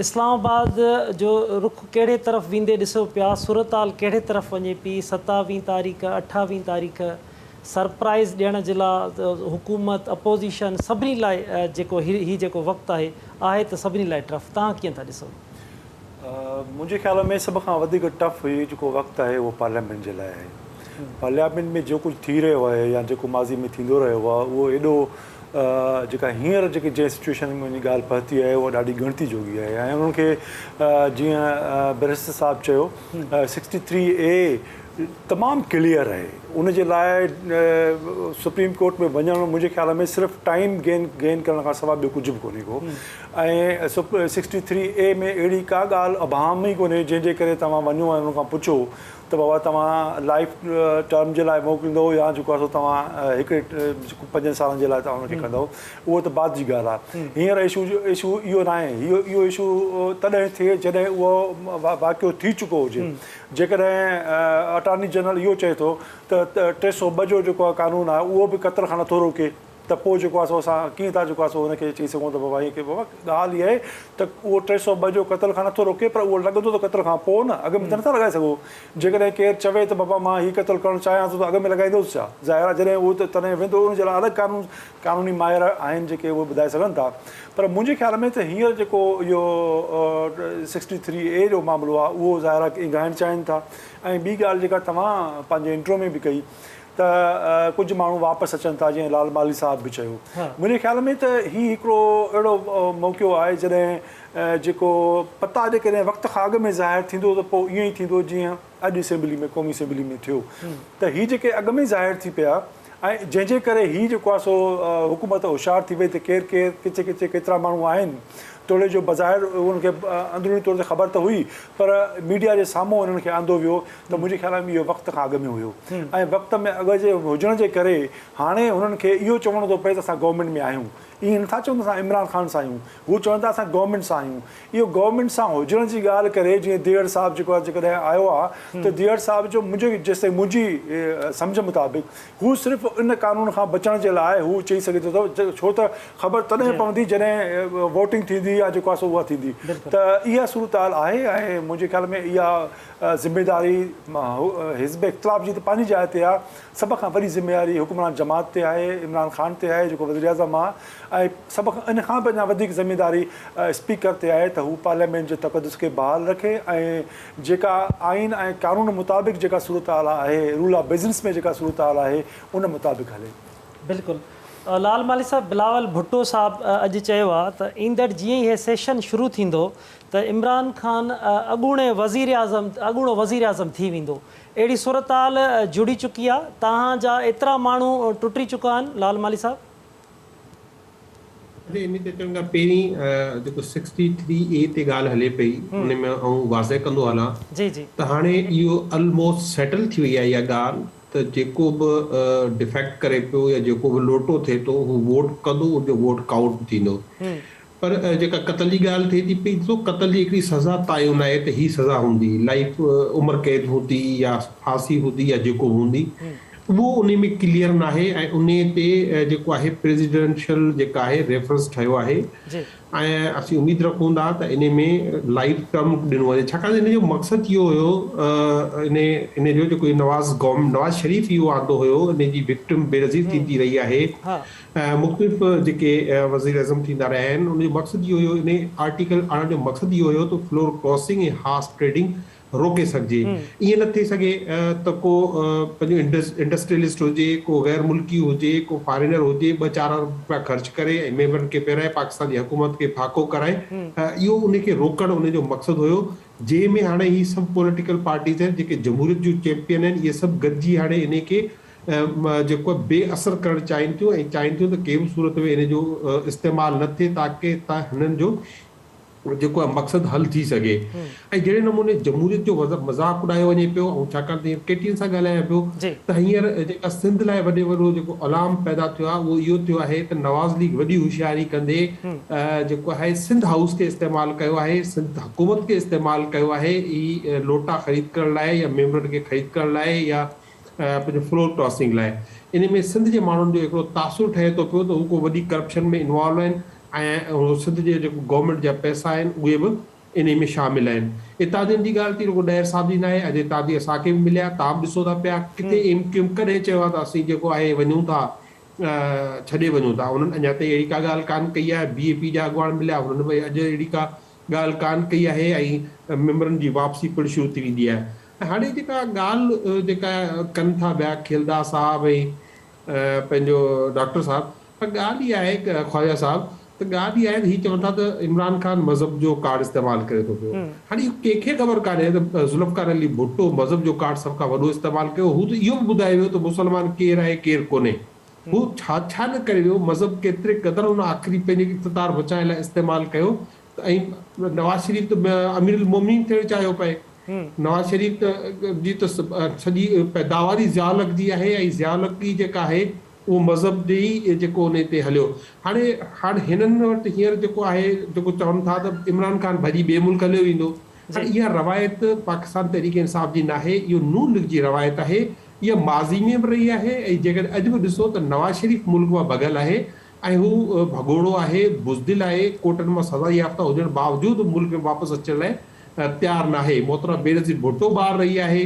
اسلام آباد جو رخ ڪهڙي طرف ويندي ڏسو پيا صورتحال ڪهڙي طرف وڃي پي ستاويهين تاريخ اٺاويهين تاريخ سرپرائز ڏيڻ جي لا حڪومت اپوزيشن سڀني لاء جيڪو هي جيڪو وقت آهي آهي ته سڀني لاء ٽف توهان ڪيئن ٿا ڏسو؟ منهنجي خيال ۾ سڀ کان وڌيڪ ٽف هي جيڪو وقت آهي اهو پارليامينٽ جي لاء آهي. پارليامينٽ ۾ جو ڪجهه ٿي رهيو آهي يا جيڪو ماضي ۾ ٿيندو رهيو آهي اهو ايڏو جيڪا هينئر جيڪي جنهن سچوئيشن ۾ وڃي ڳالهه پهتي آهي اها ڏاڍي ڳڻتي جوڳي آهي ۽ انهن کي جيئن بئريسٽر صاحب چيو 63 اي تمام ڪليئر آهي ان جي لاء سپريم ڪورٽ ۾ وڃڻ منهنجي خيال ۾ صرف ٽائيم گين گين ڪرڻ کان سواء ٻيو ڪجهه به ڪونهي ڪو ۽ 63 اي ۾ اهڙي ڪا ڳالهه ابهام ئي ڪونهي جنهن جي ڪري توهان وڃو ۽ ان کان پڇو ته بابا توهان لائيف ٽرم جي لاء موڪليندو يا جيڪو آهي سو توهان هڪڙي پنجن سالن جي لاء توهان ان کي ڪندو اهو ته بعد جي ڳالهه آهي هينئر اشو اشو اهو ناهي اهو اشو تڏهن ٿئي جڏهن اهو واقعو ٿي چڪو هجي جيڪڏهن اٽارني جنرل اهو چئي ٿو ته 302 جو جيڪو قانون آهي اهو به قتل کان نٿو روڪي ته پوء جيڪو آهي سو اسان ڪيئن ٿا جيڪو آهي سو ان کي چئي سگهون ته بابا ائين ڪيو بابا ڳالهه اها آهي ته اهو 302 جو قتل کان نٿو روڪي پر اهو لڳندو ته قتل کان پوء نه اڳ ۾ ته نٿا لڳائي سگهو جيڪڏهن ڪير چوي ته بابا مان هي قتل ڪرڻ چاهيان ٿو ته اڳ ۾ لڳائيندوس ڇا ظاهر آهي جڏهن اهو ته تڏهن ويندو ان جي لاء الڳ قانون قانوني ماهر آهن جيڪي اهو ٻڌائي سگهن ٿا پر منهنجي خيال ۾ ته هينئر جيڪو اهو 63 اي جو معاملو آهي اهو ظاهر آهي اينگهائڻ چاهين ٿا ۽ ٻي ڳالهه جيڪا توهان پنهنجي انٽرو ۾ به ڪئي ته ڪجهه ماڻهو واپس اچن ٿا جيئن لال مالهي صاحب به چيو. منهنجي خيال ۾ ته هي هڪڙو اهڙو موقعو آهي جڏهن جيڪو پتا جيڪڏهن وقت کان اڳ ۾ ظاهر ٿيندو ته پوء ائين ئي ٿيندو جيئن اڄ اسيمبلي ۾ قومي اسيمبلي ۾ ٿيو ته هي جيڪي اڳ ۾ ظاهر ٿي پيا ۽ جنهن جي ڪري هي جيڪو آهي سو حڪومت هوشيار ٿي وئي ته ڪير ڪير ڪٿي ڪٿي ڪيترا ماڻهو آهن توڙي جو بظاهر انهن کي اندروني طور تي خبر ته هئي پر ميڊيا جي سامهون انهن کي آندو ويو ته منهنجي خيال ۾ اهو وقت کان اڳ ۾ هيو ۽ وقت ۾ اڳ جي هجڻ جي ڪري هاڻي هنن کي اهو چوڻو ٿو پئي ته اسان گورنمينٽ ۾ آهيون. ائين نٿا چون ته اسان عمران خان سان آهيون، هو چون ٿا اسان گورنمينٽ سان آهيون. اهو گورنمينٽ سان هجڻ جي ڳالهه ڪري جيئن ديهڙ صاحب جيڪو آهي جيڪڏهن آيو آهي ته ديهڙ صاحب جو منهنجو جيستائين منهنجي سمجهه مطابق هو صرف ان قانون کان بچڻ جي لاء هو چئي سگهي ٿو ته ڇو ته خبر تڏهن پوندي جڏهن ووٽنگ ٿيندي يا جيڪو آهي سو اها ٿيندي ته اها صورتحال آهي ۽ منهنجي خيال ۾ اها ذميداري حزب اختلاف جي ته پنهنجي جاء تي آهي سڀ کان وڏي ذميواري حڪمران جماعت تي آهي عمران خان تي آهي جيڪو وزيراعظم آهي ۽ سڀ کان ان کان به اڃا وڌيڪ ذميداري اسپيڪر تي آهي ته هو پارليامينٽ جي تقدس کي بحال رکي ۽ جيڪا آئين ۽ قانون مطابق جيڪا صورتحال آهي رول آف بزنس ۾ جيڪا صورتحال آهي ان مطابق هلي. بلڪل لال مالهي صاحب بلاول ڀٽو صاحب اڄ چيو آ ته ايندڙ جيئن ئي هي سيشن شروع ٿيندو ته عمران خان اڳوڻي وزيراعظم اڳوڻو وزيراعظم ٿي ويندو اهڙي صورتحال جڙي چڪي آ توهان جا ايترا ماڻهو ٽٽي چڪا آهن لال مالهي صاحب. اچا ان تي اچڻ کان پهرين جيڪو سڪسٽي ٿري اي تي ڳالهه هلي پئي ان ۾ آئون واضح ڪندو هلان ته هاڻي اهو الموسٽ سيٽل ٿي وئي آهي اها ڳالهه ته جيڪو به ڊفيڪٽ ڪري پيو يا جيڪو به لوٽو ٿئي ٿو هو ووٽ ڪندو ان جو ووٽ ڪائونٽ به ٿيندو پر جيڪا قتل جي ڳالهه ٿئي ٿي پئي ڏسو قتل جي هڪڙي سزا تعين آهي ته هي سزا هوندي لائف عمر قيد هوندي يا ڦاسي هوندي يا جيڪو به هوندي اهو انهي ۾ ڪليئر ناهي ۽ انهي تي جيڪو آهي پريزيڊنشل جيڪا آهي ريفرنس ٺهيو آهي ۽ اسين اميد رکون ٿا ته انهي ۾ لائيف ٽرم ڏنو وڃي ڇاڪاڻ ته انهي جو مقصد اهو هيو انهي انهي جو جيڪو نواز گورنمينٽ نواز شريف اهو آندو هيو انهي جي وڪٽم بينظير ٿيندي رهي آهي مختلف جيڪي وزيراعظم ٿيندا رهيا آهن ان جو مقصد اهو هيو انهي آرٽيڪل آڻڻ جو مقصد اهو هيو ته فلور ڪراسنگ ۽ هارس ٽريڊنگ روڪي سگهجي. ائين نه ٿي سگهي ته ڪو پنهنجو انڊسٽريلسٽ هجي، ڪو غير ملڪي هجي، ڪو فارينر هجي، ٻه چار ارب رپيا خرچ ڪري ۽ ميمبرن کي پهرائي پاڪستان جي حڪومت کي ڦاڪو ڪرائي. اهو ان کي روڪڻ ان جو مقصد هيو. جنهن ۾ هاڻي هي سڀ پوليٽيڪل پارٽيز آهن جيڪي جمهوريت جون چيمپيئن آهن اهي سڀ گڏجي هاڻي انهي کي جيڪو بي اثر ڪرڻ چاهين ٿيون ۽ چاهين ٿيون ته ڪنهن به صورت ۾ ان جو استعمال نه ٿئي تاڪه ته هنن جو جيڪو آهي مقصد حل ٿي سگهي ۽ جهڙي نموني جمهوريت جو مذاق اڏايو وڃي پيو ۽ ڇاڪاڻ ته هينئر ڪي ٽي اين سان ڳالهايان پيو ته هينئر جيڪا سنڌ لاء وڏي وڏو جيڪو الارم پيدا ٿيو آهي اهو اهو ٿيو آهي ته نواز ليگ وڏي هوشياري ڪندي جيڪو آهي سنڌ هائوس کي استعمال ڪيو آهي سنڌ حڪومت کي استعمال ڪيو آهي هي لوٽا خريد ڪرڻ لاء يا ميمبرن کي خريد ڪرڻ لاء يا پنهنجو فلور ڪراسنگ لاء ان ۾ سنڌ جي ماڻهن جو هڪڙو تاثر ٺهي ٿو پيو ته هو ڪو وڏي ڪرپشن ۾ انوالو آهن ۽ اهو سنڌ جي جيڪو گورنمينٽ جا پئسا آهن اهي به انهي ۾ شامل آهن. اتحادين جي ڳالهه ٿي رڳو ڏهر صاحب جي ناهي اڄ اتحادي اسان کي به مليا توهان به ڏسو ٿا پيا ڪٿي ايم ڪيو ايم ڪڏهن چيو آهي ته اسين جيڪو آهي وڃون ٿا ڇڏي وڃون ٿا انهن اڃا تائين اهڙي ڪا ڳالهه ڪانه ڪئي آهي بي اي پي جا اڳواڻ مليا انهن به اڄ اهڙي ڪا ڳالهه ڪانه ڪئي آهي ۽ ميمبرن جي واپسي پڻ شروع ٿي ويندي آهي ۽ هاڻي جيڪا ڳالهه جيڪا ڪن ٿا پيا کيلدا صاحب ۽ پنهنجو ڊاڪٽر صاحب پر ڳالهه اها آهي خواجه صاحب ته ڳالهه اها آهي ته هي چون ٿا ته عمران خان مذهب جو ڪارڊ استعمال ڪري ٿو پيو. هاڻي اهو ڪنهن کي خبر ڪانهي ته ذوالفقار علي ڀٽو مذهب جو ڪارڊ سڀ کان وڏو استعمال ڪيو. هو ته اهو به ٻڌائي ويو ته مسلمان ڪير آهي ڪير ڪونهي. هو ڇا ڇا نه ڪري ويو. مذهب ڪيتري قدر هن آخري پنهنجي اقتدار بچائڻ لاء استعمال ڪيو ته ۽ نواز شريف ته امير المومنين ٿيڻ چاهيو پئي. نواز شريف ته جي ته سڄي پيداوار ئي ضياء الحق جي آهي ۽ ضياء الحق ئي جيڪا آهي اهو مذهب جي ئي جيڪو انهي تي هليو. هاڻي هاڻ هنن وٽ هينئر جيڪو آهي جيڪو چون ٿا ته عمران خان ڀڄي ٻئي ملڪ هليو ويندو. هاڻي اها روايت پاڪستان تحريڪ انصاف جي ناهي اهو نون ليگ جي روايت آهي. اها ماضي ۾ به رهي آهي ۽ جيڪڏهن اڄ به ڏسو ته نواز شريف ملڪ مان ڀڳل آهي ۽ هو ڀڳوڙو آهي، بزدل آهي، ڪورٽن مان سزا يافته هجڻ باوجود ملڪ ۾ واپس اچڻ لاء تيار ناهي، محترمه بينظير ڀٽو ٻاهر رهي آهي،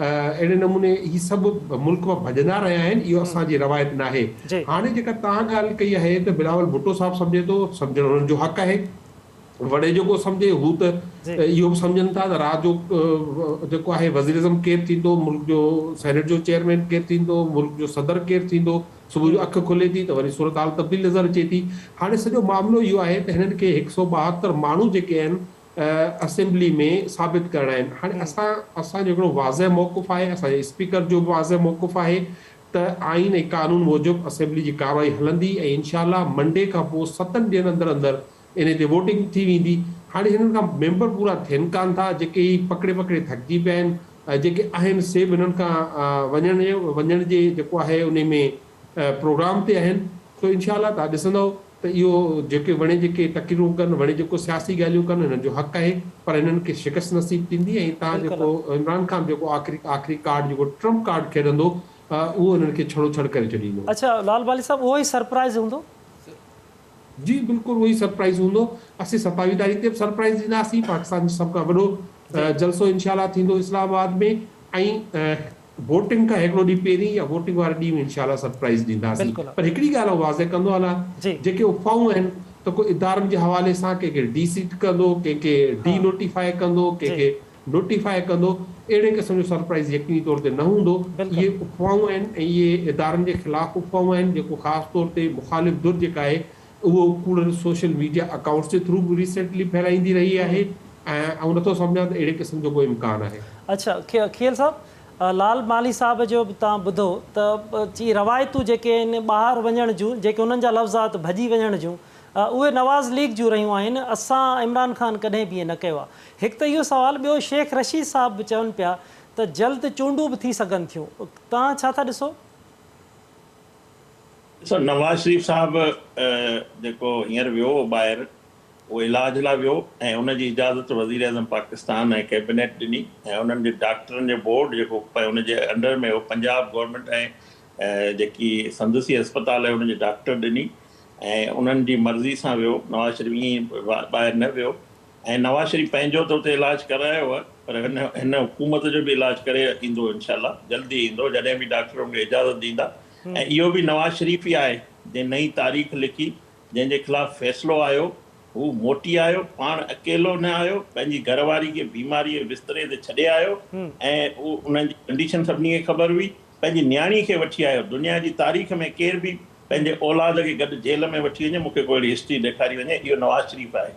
اهڙي نموني هي سڀ ملڪ مان ڀڄندا رهيا آهن، اهو اسان جي روايت ناهي. هاڻي جيڪا توهان ڳالهه ڪئي آهي ته بلاول ڀٽو صاحب سمجهي ٿو، سمجهڻ انهن جو حق آهي، وڙي جيڪو سمجهي، هو ته اهو به سمجهن ٿا ته رات جو جيڪو آهي وزيراعظم ڪير ٿيندو، ملڪ جو سينيٽ جو چيئرمين ڪير ٿيندو، ملڪ جو صدر ڪير ٿيندو، صبح جو اک کلي ٿي ته وري صورتحال تبديل نظر اچي ٿي. هاڻي سڄو معاملو اهو آهي ته هنن کي 172 ماڻهو جيڪي آهن اسيمبلي ۾ ثابت ڪرڻا آهن. هاڻي اسان اسان جو هڪڙو واضح موقف آهي، اسان جي اسپيڪر جو به واضح موقف آهي ته آئين ۽ قانون موجب اسيمبلي جي ڪارروائي هلندي ۽ انشاء الله منڊي کان پوء ستن ڏينهن اندر اندر انهي تي ووٽنگ ٿي ويندي. هاڻي هنن کان ميمبر پورا ٿين ڪانه ٿا، جيڪي هي پڪڙي پڪڙي ٿڪجي پيا آهن ۽ جيڪي آهن سي به هنن کان وڃڻ وڃڻ جي جيڪو آهي انهي ۾ پروگرام تي آهن. سو انشاء الله توهان ڏسندؤ ته اهو جيڪي وڻي جيڪي تقريرون ڪن، وڻي جيڪو سياسي ڳالهيون ڪن هنن جو حق آهي پر هنن کي شڪست نصيب ٿيندي ۽ تان جيڪو عمران خان جيڪو آخري آخري ڪارڊ جيڪو ٽرمپ ڪارڊ کيڏندو اهو هنن کي ڇڙوڇڙ ڪري ڇڏيندو. اڇا لال بالي صاحب اهو ئي سرپرائز هوندو؟ جي بلڪل اهو ئي سرپرائز هوندو. اسين 27 تاريخ تي به سرپرائز ڏينداسين. پاڪستان جو سڀ کان وڏو جلسو انشاء الله ٿيندو اسلام آباد ۾ ۽ ووٽنگ کان هڪڙو ڏينهن پهرين يا ووٽنگ واري ڏينهن به انشاء الله سرپرائز ڏينداسين. پر هڪڙي ڳالهه آئون واضح ڪندو هلان جيڪي افواهون آهن ته ڪو ادارن جي حوالي سان ڪنهن کي ڊي سيٽ ڪندو، ڪنهن کي ڊي نوٽيفائي ڪندو، ڪنهن کي نوٽيفائي ڪندو، اهڙي قسم جو سرپرائز يقيني طور تي نه هوندو. اهي افواهون آهن ۽ اهي ادارن جي خلاف افواهون آهن جيڪو خاص طور تي مخالف ڌر جيڪا آهي اهو ڪوڙن سوشل ميڊيا اڪائونٽس جي ٿرو به ريسينٽلي ڦهلائيندي رهي آهي ۽ آئون نٿو سمجهان ته اهڙي قسم جو ڪو امڪان آهي. اڇا کيل صاحب لال مالهي صاحب جو به توهان ٻڌو ته چي روايتون جيڪي آهن ٻاهر وڃڻ جون جيڪي انهن جا لفظ آ ته ڀڄي وڃڻ جون اهي نواز ليگ جون رهيون آهن اسان عمران خان ڪڏهن به ائين نه ڪيو آ هڪ ته اهو سوال ٻيو شيخ رشيد صاحب به چون پيا ته جلد چونڊون به ٿي سگهن ٿيون توهان ڇا ٿا ڏسو؟ ڏسو نواز شريف صاحب جيڪو هينئر ويو هو ٻاهر اهو علاج لاء ويو ۽ ان جي اجازت وزيراعظم پاڪستان ۽ ڪيبنيٽ ڏني ۽ انهن جي ڊاڪٽرن جو بورڊ جيڪو ان جي انڊر ۾ هو پنجاب گورنمينٽ ۽ جيڪي سندس ئي اسپتال آهي ان جي ڊاڪٽر ڏني ۽ انهن جي مرضي سان ويو نواز شريف ائين ٻاهر نه ويو ۽ نواز شريف پنهنجو ته اتي علاج ڪرايو آهي پر هن هن حڪومت جو به علاج ڪري ايندو انشاء الله جلدي ايندو جڏهن به ڊاڪٽر ان کي اجازت ڏيندا ۽ اهو به نواز شريف ئي آهي جنهن نئين تاريخ لکي جنهن جي خلاف فيصلو آيو هو موٽي آيو پاڻ اڪيلو نه آيو پنهنجي گهر واري کي بيماري جي بستري تي ڇڏي آيو ۽ انهن جي ڪنڊيشن سڀني کي خبر هئي پنهنجي نياڻي کي وٺي آيو دنيا جي تاريخ ۾ ڪير به پنهنجي اولاد کي گڏ جيل ۾ وٺي وڃي مون کي ڪو اهڙي هسٽري ڏيکاري وڃي اهو نواز شريف آهي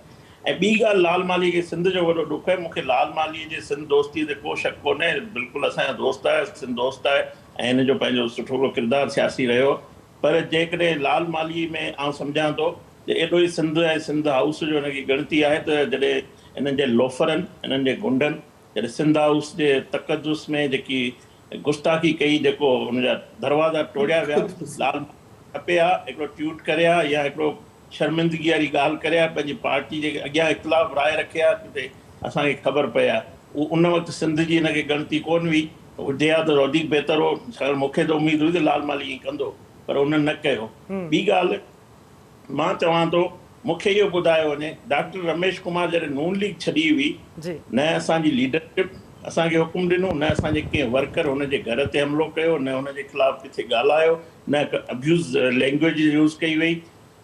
۽ ٻي ڳالهه لال مالهي کي سنڌ جو وڏو ڏک آهي مون کي لال مالهي جي سنڌ دوستي تي ڪو شڪ ڪونهي بلڪل اسان جو دوست آهي سنڌ دوست آهي ۽ هن جو پنهنجو سٺو ڪو ڪردار سياسي رهيو پر جيڪڏهن لال مالهي ۾ آئون سمجهان ٿو ته ايڏو ئي سنڌ ۽ سنڌ هائوس جو هن کي ڳڻتي آهي ته جڏهن انهن جي لوفرن انهن جي غنڊن جڏهن سنڌ هائوس جي تقدس ۾ جيڪي گستاخي ڪئي جيڪو ان جا دروازا ٽوڙيا ويا لال کپي ها هڪڙو ٽوئيٽ ڪري ها يا هڪڙو شرمندگي واري ڳالهه ڪري ها پنهنجي پارٽي جي اڳيان اختلاف راء رکي ها ڪٿي اسان کي خبر پئي ها اهو ان وقت سنڌ جي هن کي ڳڻتي ڪونه هئي هجي ها ته وڌيڪ بهتر هو ڇاڪاڻ مون کي ته اميد هئي ته لال مالهي ائين ڪندو پر هن نه ڪيو ٻي ڳالهه مان چوان ٿو مون کي اهو ٻڌايو وڃي ڊاڪٽر رميش ڪمار جڏهن نون ليگ ڇڏي هئي نه اسان جي ليڊرشپ اسان کي حڪم ڏنو نه اسان جي ڪنهن ورڪر هن جي گهر تي حملو ڪيو نه هن جي خلاف ڪٿي ڳالهايو نه ابيوز لينگويج يوز ڪئي وئي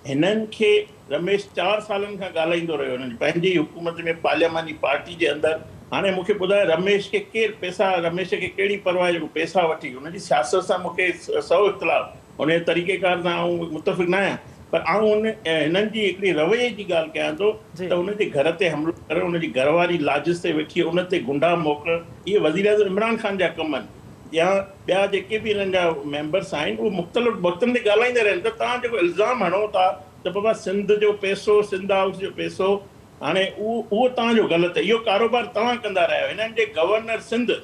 هنن کي رميش چار سالن کان ڳالهائيندو رهيو هنن جي پنهنجي ئي حڪومت ۾ پارلياماني پارٽي جي اندر هاڻي مون کي ٻڌايو رميش کي ڪير پيسا رميش کي ڪهڙي پرواهه جيڪو پيسا وٺي هن جي سياست سان مون کي سو اختلاف انهيء طريقيڪار سان آئون متفق نه آهيان پر آئون هنن جي هڪڙي رويي جي ڳالهه ڪيان ٿو ته هن جي گهر تي حملو ڪرڻ، هن جي گهر واري لاجز تي ويٺي ان تي غنڊا موڪلڻ اهي وزيراعظم عمران خان جا ڪم آهن يا ٻيا جيڪي به هنن جا ميمبرس آهن اهي مختلف وقتن تي ڳالهائيندا رهن ته توهان جيڪو الزام هڻو ٿا ته بابا سنڌ جو پئسو سنڌ هائوس جو پئسو هاڻي اهو توهان جو غلط اهو ڪاروبار توهان ڪندا رهيا آهيو هنن جي گورنر سنڌ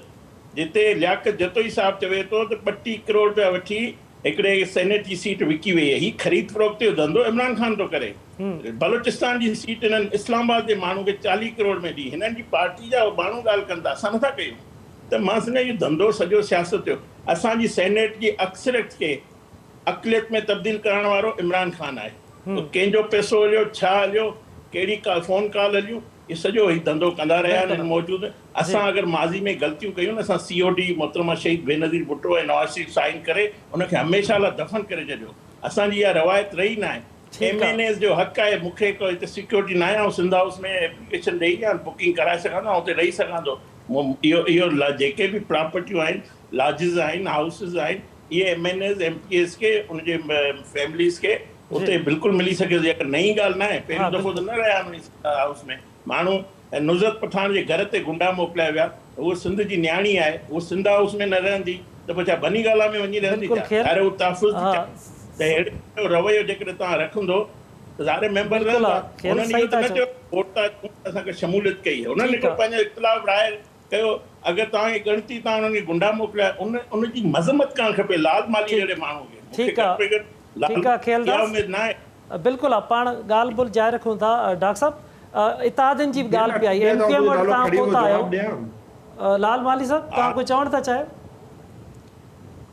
جتي لياقت جتوئي صاحب چوي ٿو ته 32 ڪروڙ رپيا وٺي هڪڙي سينيٽ جي سيٽ وڪي وئي آهي، هي خريد فروخت جو ڌنڌو عمران خان ٿو ڪري. بلوچستان جي سيٽ هنن اسلام آباد جي ماڻهو کي 40 ڪروڙ ۾ ڏني، هنن جي پارٽي جا ماڻهو ڳالهه ڪن ٿا، اسان نٿا ڪيون ته مان سمجهان اهو ڌنڌو سڄو سياست جو اسان جي سينيٽ جي اڪثريت کي اقليت ۾ تبديل ڪرڻ وارو عمران خان آهي، ڪنهن جو پئسو هليو، ڇا هليو، ڪهڙي فون ڪال هليون، اهو سڄو هي ڌنڌو ڪندا رهيا آهن موجود اسان اگر ماضي ۾ غلطيون ڪيون نه اسان سي او ڊي محترمه شهيد بينظير ڀٽو ۽ نواز شريف سائن ڪري ان کي هميشه لاء دفن ڪري ڇڏيو اسان جي اها روايت رهي ناهي ايم اين ايز جو حق آهي مون کي ڪو هتي سيڪيورٽي ناهي آئون سنڌ هائوس ۾ ايپليڪيشن ڏئي يا بڪنگ ڪرائي سگهان ٿو آئون اتي رهي سگهان ٿو اهو اهو جيڪي به پراپرٽيون آهن لاجز آهن هائوسز آهن اهي M N As M P As کي ان جي فيمليز کي اتي بلڪل ملي سگهي ٿو جيڪا نئين ڳالهه ناهي پهريون دفعو ته نه رهيا آهن سنڌ هائوس ۾ ماڻهو نزهت پٺاڻ جي گهر تي گنڊا موڪليا ويا هوء سنڌ جي نياڻي آهي هوء سنڌ هائوس ۾ نه رهندي ته پوء ڇا بني گالا ۾ وڃي رهندي ڇا ظاهر هو تحفظ ٿي چاهي ته اهڙو رويو جيڪڏهن توهان رکندو ته ظاهر ميمبر رهندا هنن اهو ته نه چيو ووٽ ٿا اچون اسان کي شموليت ڪئي هنن هڪڙو پنهنجو اختلاف راء ڪيو اگر توهان کي ڳڻتي توهان انهن کي گنڊا موڪليا ان ان جي مذمت ڪرڻ کپي لال مالهي جهڙي ماڻهو کي مون کي گهٽ ۾ گهٽ لال مالهي اها اميد ناهي. بلڪل آ پاڻ ڳالهه ٻولهه جاري رکون ٿا ڊاڪٽر صاحب اتحادين جي به ڳالهه پئي آئي ايم ڪيو ايم وٽ توهان پهتا آهيو لال مالهي صاحب توهان ڪجهه چوڻ ٿا چاهيو.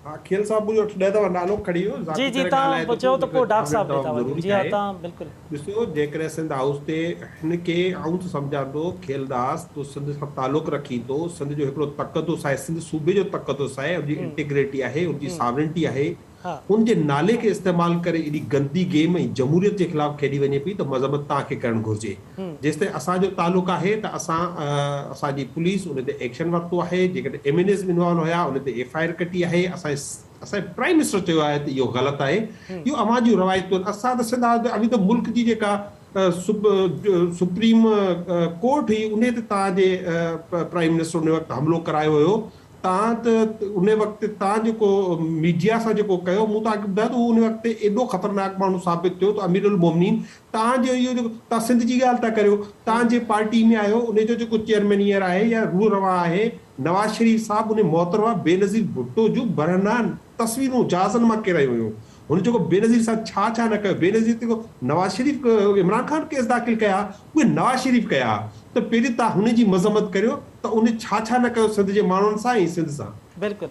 ها کيل صاحب منهنجو اٺ ڏهه دفعا نالو کڻي ويو جي ذاتي جي طرح توهان ڳالهائي ٿو چئو پيو ته پوء ڊاڪٽر صاحب ڏي تمام ٿا وڃون ضروري جي ها آهي توهان بلڪل. ڏسو جيڪڏهن سنڌ هائوس تي هن کي آئون ته سمجهان ٿو کيلداس تو سنڌ سان تعلق رکين ٿو سنڌ جو هڪڙو تقدس آهي سنڌ صوبي جو تقدس آهي ان جي انٽيگريٽي آهي ان جي ساورنٽي آهي ان جي نالي کي استعمال ڪري ايڏي گندي گيم ۽ جمهوريت جي خلاف کيڏي وڃي پئي ته مذمت توهان کي ڪرڻ گهرجي. جيستائين اسان جو تعلق آهي ته اسان اسان جي پوليس ان تي ايڪشن ورتو آهي جيڪڏهن ايم اين ايز به انوالو هيا ان تي ايف I R ڪٽي آهي اسان اسان جي پرائم منسٽر چيو آهي ته اهو غلط آهي اهو اوهان جون روايتون آهن اسان ته سنڌ اوهين ته ملڪ جي جيڪا سپريم ڪورٽ هئي انهي تي توهان جي پرائم منسٽر ان وقت حملو ڪرايو هيو توهان ته ان وقت توهان جيڪو ميڊيا سان جيڪو ڪيو مون توهان کي ٻڌايو ته هو ان وقت ايڏو خطرناڪ ماڻهو ثابت ٿيو ته امير المومنين توهان جو اهو جيڪو توهان سنڌ جي ڳالهه ٿا ڪريو توهان جي پارٽي ۾ آهيو ان جو جيڪو چيئرمين هينئر آهي يا روح روان آهي نواز شريف صاحب ان محترمه بينظير ڀٽو جون برهنه تصويرون جهازن مان ڪيرايون هيون هن جيڪو بينظير سان ڇا ڇا نه ڪيو بينظير تي نواز شريف عمران خان ڪيس داخل ڪيا اهي نواز شريف ڪيا ته پهرين توهان هن جي مذمت ڪريو ته ان ڇا ڇا نه ڪيو سنڌ جي ماڻهن سان ۽ سنڌ سان. بلڪل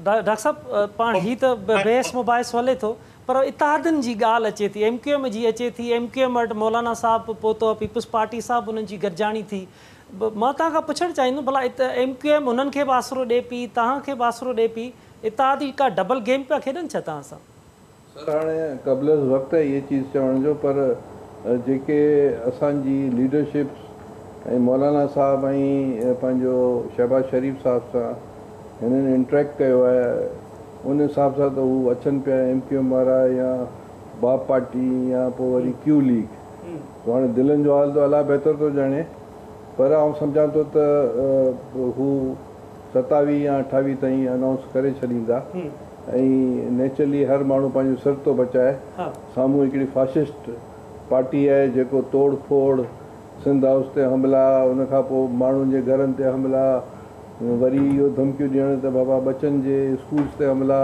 ڊاڪٽر صاحب پاڻ هي ته بحث مباحثو هلي ٿو پر اتحادن جي ڳالهه اچي ٿي ايم ڪيو ايم جي اچي ٿي ايم ڪيو ايم وٽ مولانا صاحب به پهتو پيپلز پارٽي سان به انهن جي گڏجاڻي ٿي مان توهان کان پڇڻ چاهيندم ڀلا ايم ڪيو ايم انهن کي به آسرو ڏي پئي توهان کي به آسرو ڏي پئي اتحادي ڪا ڊبل گيم پيا کيڏن ڇا توهان سان؟ سر هاڻي قبل از وقت آهي اهي چيز چوڻ جو پر جيڪي اسان جي ليڊرشپس ۽ مولانا صاحب ۽ پنهنجو شهباز شريف صاحب سان هنن انٽريڪٽ ڪيو آهي ان حساب سان ته هو اچن پيا ايم ڪيو ايم وارا يا باپ پارٽي يا پوء وري ڪيو ليگ سو هاڻي دلن جو حال ته الله بهتر ٿو ڄاڻي پر آئون سمجهان ٿو ته هو ستاويهه يا اٺاويهه تائين انائونس ڪري ڇڏيندا ۽ نيچرلي هر ماڻهو پنهنجو سر ٿو بچائي. سامهون هڪڙي فاشسٽ پارٽي آهي جيڪو توڙ ڦوڙ، سنڌ هائوس تي حملا، ان کان پوء ماڻهن جي گهرن تي حملا، وري اهو ڌمڪيون ڏيڻ ته بابا ٻچن جي اسڪولس تي حملا،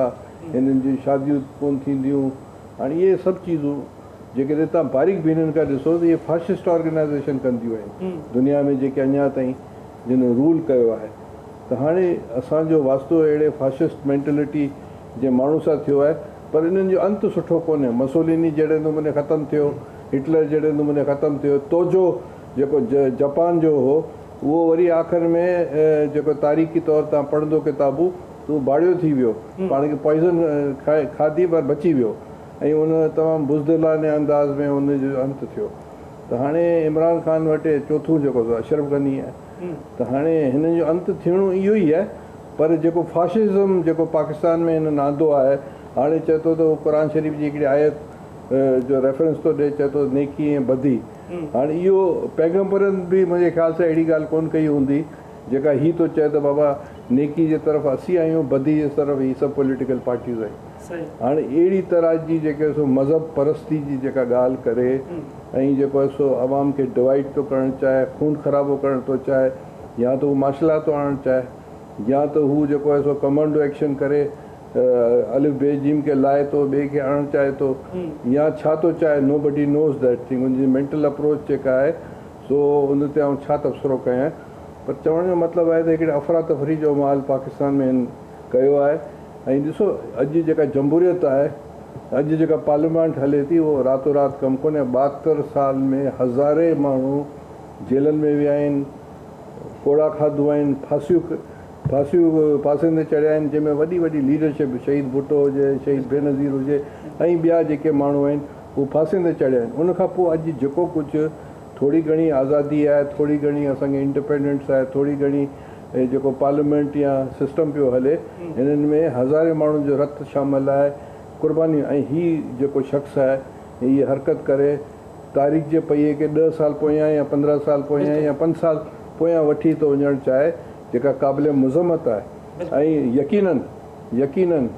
هنن جون شاديون ڪونه ٿينديون. هاڻي اهي سڀ چيزون جيڪڏهن توهان باريڪ بينين کان ڏسو ته اهي فاشسٽ آرگنائيزيشن ڪنديون آهن دنيا ۾ جيڪي اڃا تائين جن رول ڪيو آهي ته هاڻي اسان جو واسطو اهڙي فاشسٽ مينٽلٽي جي ماڻهو سان ٿيو آهي پر انهن جو انت سٺو ڪونهي مسوليني جهڙي نموني ختم ٿيو هٽلر جهڙي نموني ختم ٿيو توجو جيڪو جپان جو هو اهو وري آخر ۾ جيڪو تاريخي طور تان پڙهندو ڪتابون ته اهو ڀاڙيو ٿي ويو پاڻ کي پوائزن کاڌي پر بچي ويو ۽ ان تمام بزدلانه انداز ۾ ان جو انت ٿيو ته هاڻي عمران خان وٽ چوٿون جيڪو سو اشرف غني آهي ته هاڻي هنن جو انت ٿيڻو اهو ئي آهي پر جيڪو فاشزم جيڪو پاڪستان ۾ هنن آندو آهي هاڻي چئي ٿو ته هو قرآن شريف جي هڪڙي آيت جو ريفرنس ٿو ڏئي چئي ٿو نيڪي ۽ بدي هاڻي اهو پيغمبرن به منهنجي خيال سان اهڙي ڳالهه ڪونه ڪئي هوندي جيڪا هي ٿو چئي ته بابا نيڪي جي طرف اسين آهيون بدي جي طرف هي سڀ پوليٽيڪل پارٽيز آهن. هاڻي اهڙي طرح جي جيڪي سو مذهب پرستي جي جيڪا ڳالهه ڪري ۽ جيڪو آهي سو عوام کي ڊوائيڊ ٿو ڪرڻ چاهي خون خرابو ڪرڻ ٿو چاهي يا ته هو مارشل لا ٿو آڻڻ چاهي يا ته هو جيڪو آهي سو ڪمانڊو ايڪشن ڪري الف بي جيم کي لاهي ٿو ٻئي کي آڻڻ چاهي ٿو يا ڇا ٿو چاهي نو بڊي نوز that thing ان جي مينٽل اپروچ جيڪا آهي سو ان تي آئون ڇا تبصرو ڪيان پر چوڻ جو مطلب آهي ته هڪڙي افراتفري جو ماحول پاڪستان ۾ هن ڪيو آهي ۽ ڏسو اڄ جيڪا جمهوريت آهي اڄ جيڪا پارليامينٽ هلي ٿي اهو راتو رات ڪم ڪونهي 72 سال ۾ هزارين ماڻهو جيلن ۾ ويا آهن ڪوڙا کاڌو آهن ڦاسيون ڦاسيون ڦاسين تي چڙهيا آهن جنهن ۾ وڏي وڏي ليڊرشپ شهيد ڀٽو هجي شهيد بينظير هجي ۽ ٻيا جيڪي ماڻهو آهن هو ڦاسين تي چڙهيا آهن. ان کان پوء اڄ جيڪو ڪجهه ٿوري گهڻي آزادي آهي، ٿوري گهڻي اسان کي انڊيپينڊنس آهي، ٿوري گهڻي جيڪو پارليامينٽ يا سسٽم پيو هلي، هنن ۾ هزارين ماڻهن جو رت شامل آهي، قربانيون ۽ هي جيڪو شخص آهي هي حرڪت ڪري تاريخ جي پهيي کي ڏهه سال پويان يا 15 سال پويان يا 5 سال پويان وٺي ٿو وڃڻ چاهي جيڪا قابل مذمت آهي ۽ يقينن يقينن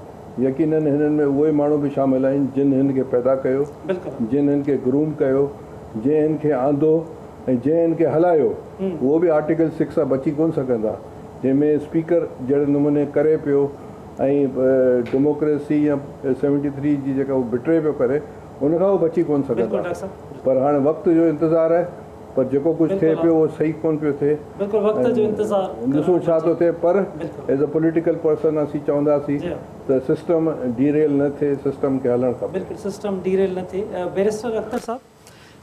يقينن هنن ۾ اهي ماڻهو به شامل آهن جن هن کي پيدا ڪيو، جن هن کي گروم ڪيو، جنهن هن کي آندو ۽ جنهن هن کي هلايو اهو به آرٽيڪل سڪس سان بچي ڪونه سگهندا جنهن ۾ اسپيڪر جهڙي نموني ڪري پيو ۽ ڊيموڪريسي يا 73 جي جيڪا هو بٽري پيو ڪري ان کان هو بچي ڪونه سگهندا پر هاڻي وقت جو انتظار آهي پر جيڪو ڪجهه ٿئي پيو اهو صحيح ڪونه پيو ٿئي ڏسون ڇا ٿو ٿئي پر ايز اي پوليٽيڪل پرسن اسين چونداسين ته سسٽم ڊي ريل نه ٿئي سسٽم کي هلڻ کپي. بلڪل سسٽم ڊي ريل نه ٿئي. بئريسٽر اختر صاحب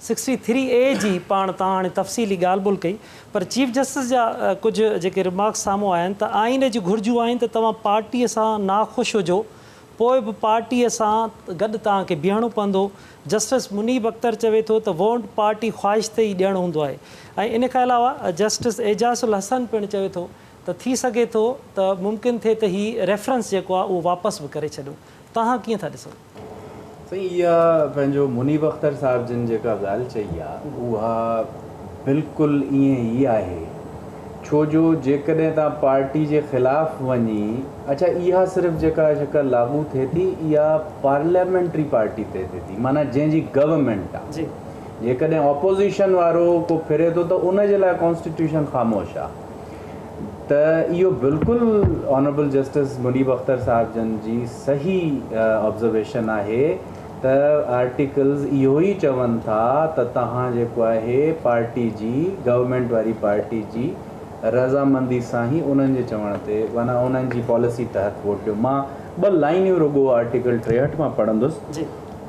63 اي جي پاڻ توهان هاڻي تفصيلي ڳالهه ٻولهه ڪئي پر چيف جسٽس جا ڪجهه جيڪي رمارڪس سامهون آيا آهن ته آئين جون گهرجون آهن ته توهان پارٽيء سان ناخوش هجو پوء به پارٽيء سان گڏ توهان کي بيهڻو پوندو. جسٽس منيب اختر چوي ٿو ته وونٽ پارٽي خواهش تي ئي ڏيڻ هوندو آهي ۽ ان کان علاوه جسٽس اعجاز الحسن پڻ چوي ٿو ته ٿي سگهي ٿو ته ممڪن ٿئي ته هي ريفرنس جيڪو آهي اهو واپس به ڪري ڇڏيون. توهان ڪيئن ٿا ڏسو؟ سائين اها پنهنجو منيب اختر صاحب جن جيڪا ڳالهه چئي آ اها بلڪل ائين ئي آهي ڇو جو جيڪڏهن توهان پارٽي جي خلاف وڃي اڇا اها صرف جيڪا شڪل لاڳو ٿئي ٿي اها پارليامينٽري پارٽي تي ٿئي ٿي معنيٰ جنهن جي گورنمينٽ آ جيڪڏهن اپوزيشن وارو ڪو ڦري ٿو ته ان جي لاء ڪانسٽيٽيوشن خاموش آ ته اهو بلڪل آنربل جسٽس منيب اختر صاحب جن جي صحيح آبزرويشن آهي ته آرٽيڪلز اهو ئي چون ٿا ته توهان جيڪو آهي پارٽي جي گورنمينٽ واري پارٽي جي رضامندي سان ئي انهن جي چوڻ تي معنيٰ انهن جي پاليسي تحت ووٽ ڏيو مان ٻه لائنيون رڳو آرٽيڪل 63 مان پڙهندس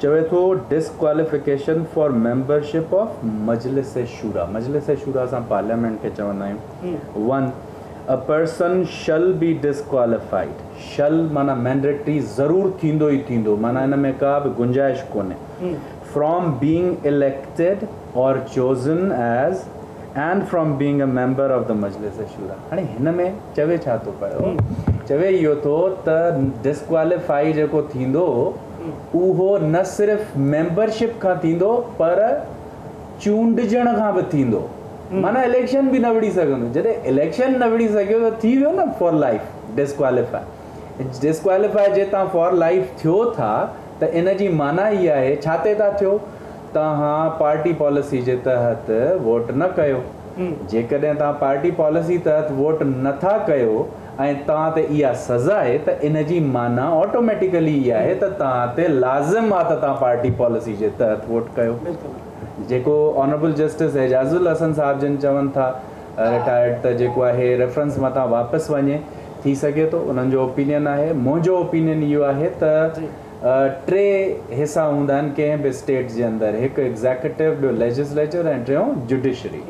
چوي ٿو ڊسڪواليفڪيشن فار ميمبرشپ آف مجلس شوريٰ مجلس شوريٰ اسان پارليامينٽ کي چوندا آهيون 1 A person shall be disqualified shall معنيٰ مينڊيٽري ضرور ٿيندو ئي ٿيندو معنيٰ ان ۾ ڪا به گنجائش ڪونهي from being elected or chosen as and from being a member of the Majlis Shura هاڻي هن ۾ چوي ڇا ٿو پيو چوي اهو ٿو ته ڊسڪواليفائي جيڪو ٿيندو اهو نه صرف ميمبرشپ کان ٿيندو پر چونڊجڻ کان به ٿيندو معنيٰ اليڪشن به نه وڙهي سگهندو جڏهن اليڪشن نه وڙهي سگهيو ته ٿي ويو نه فار لائيف ڊسڪواليفائي ڊسڪواليفائي جي توهان فار لائيف ٿيو ٿا ته ان جي معنيٰ اها آهي ڇا تي ٿا ٿيو توهان پارٽي پاليسي جي تحت ووٽ نه ڪيو جيڪڏهن توهان پارٽي پاليسي تحت ووٽ نه ٿا ڪيو ۽ توهان تي اها سزا آهي ته ان جي معنيٰ آٽوميٽيڪلي اها آهي ته توهان تي لازم آهي ته توهان پارٽي پاليسي جي تحت ووٽ ڪيو. جيڪو آنربل جسٽس اعجاز الحسن صاحب جن چون ٿا رٽائرڊ ته جيڪو آهي ريفرنس متان واپس وڃي ٿي سگهي ٿو انهن جو اوپينين آهي منهنجو اوپينين اهو آهي ته ٽي حصا هوندا آهن ڪنهن به اسٽيٽ جي اندر هڪ ايگزيڪيوٽو ٻيو ليجسليچر ۽ ٽيون جڊيشري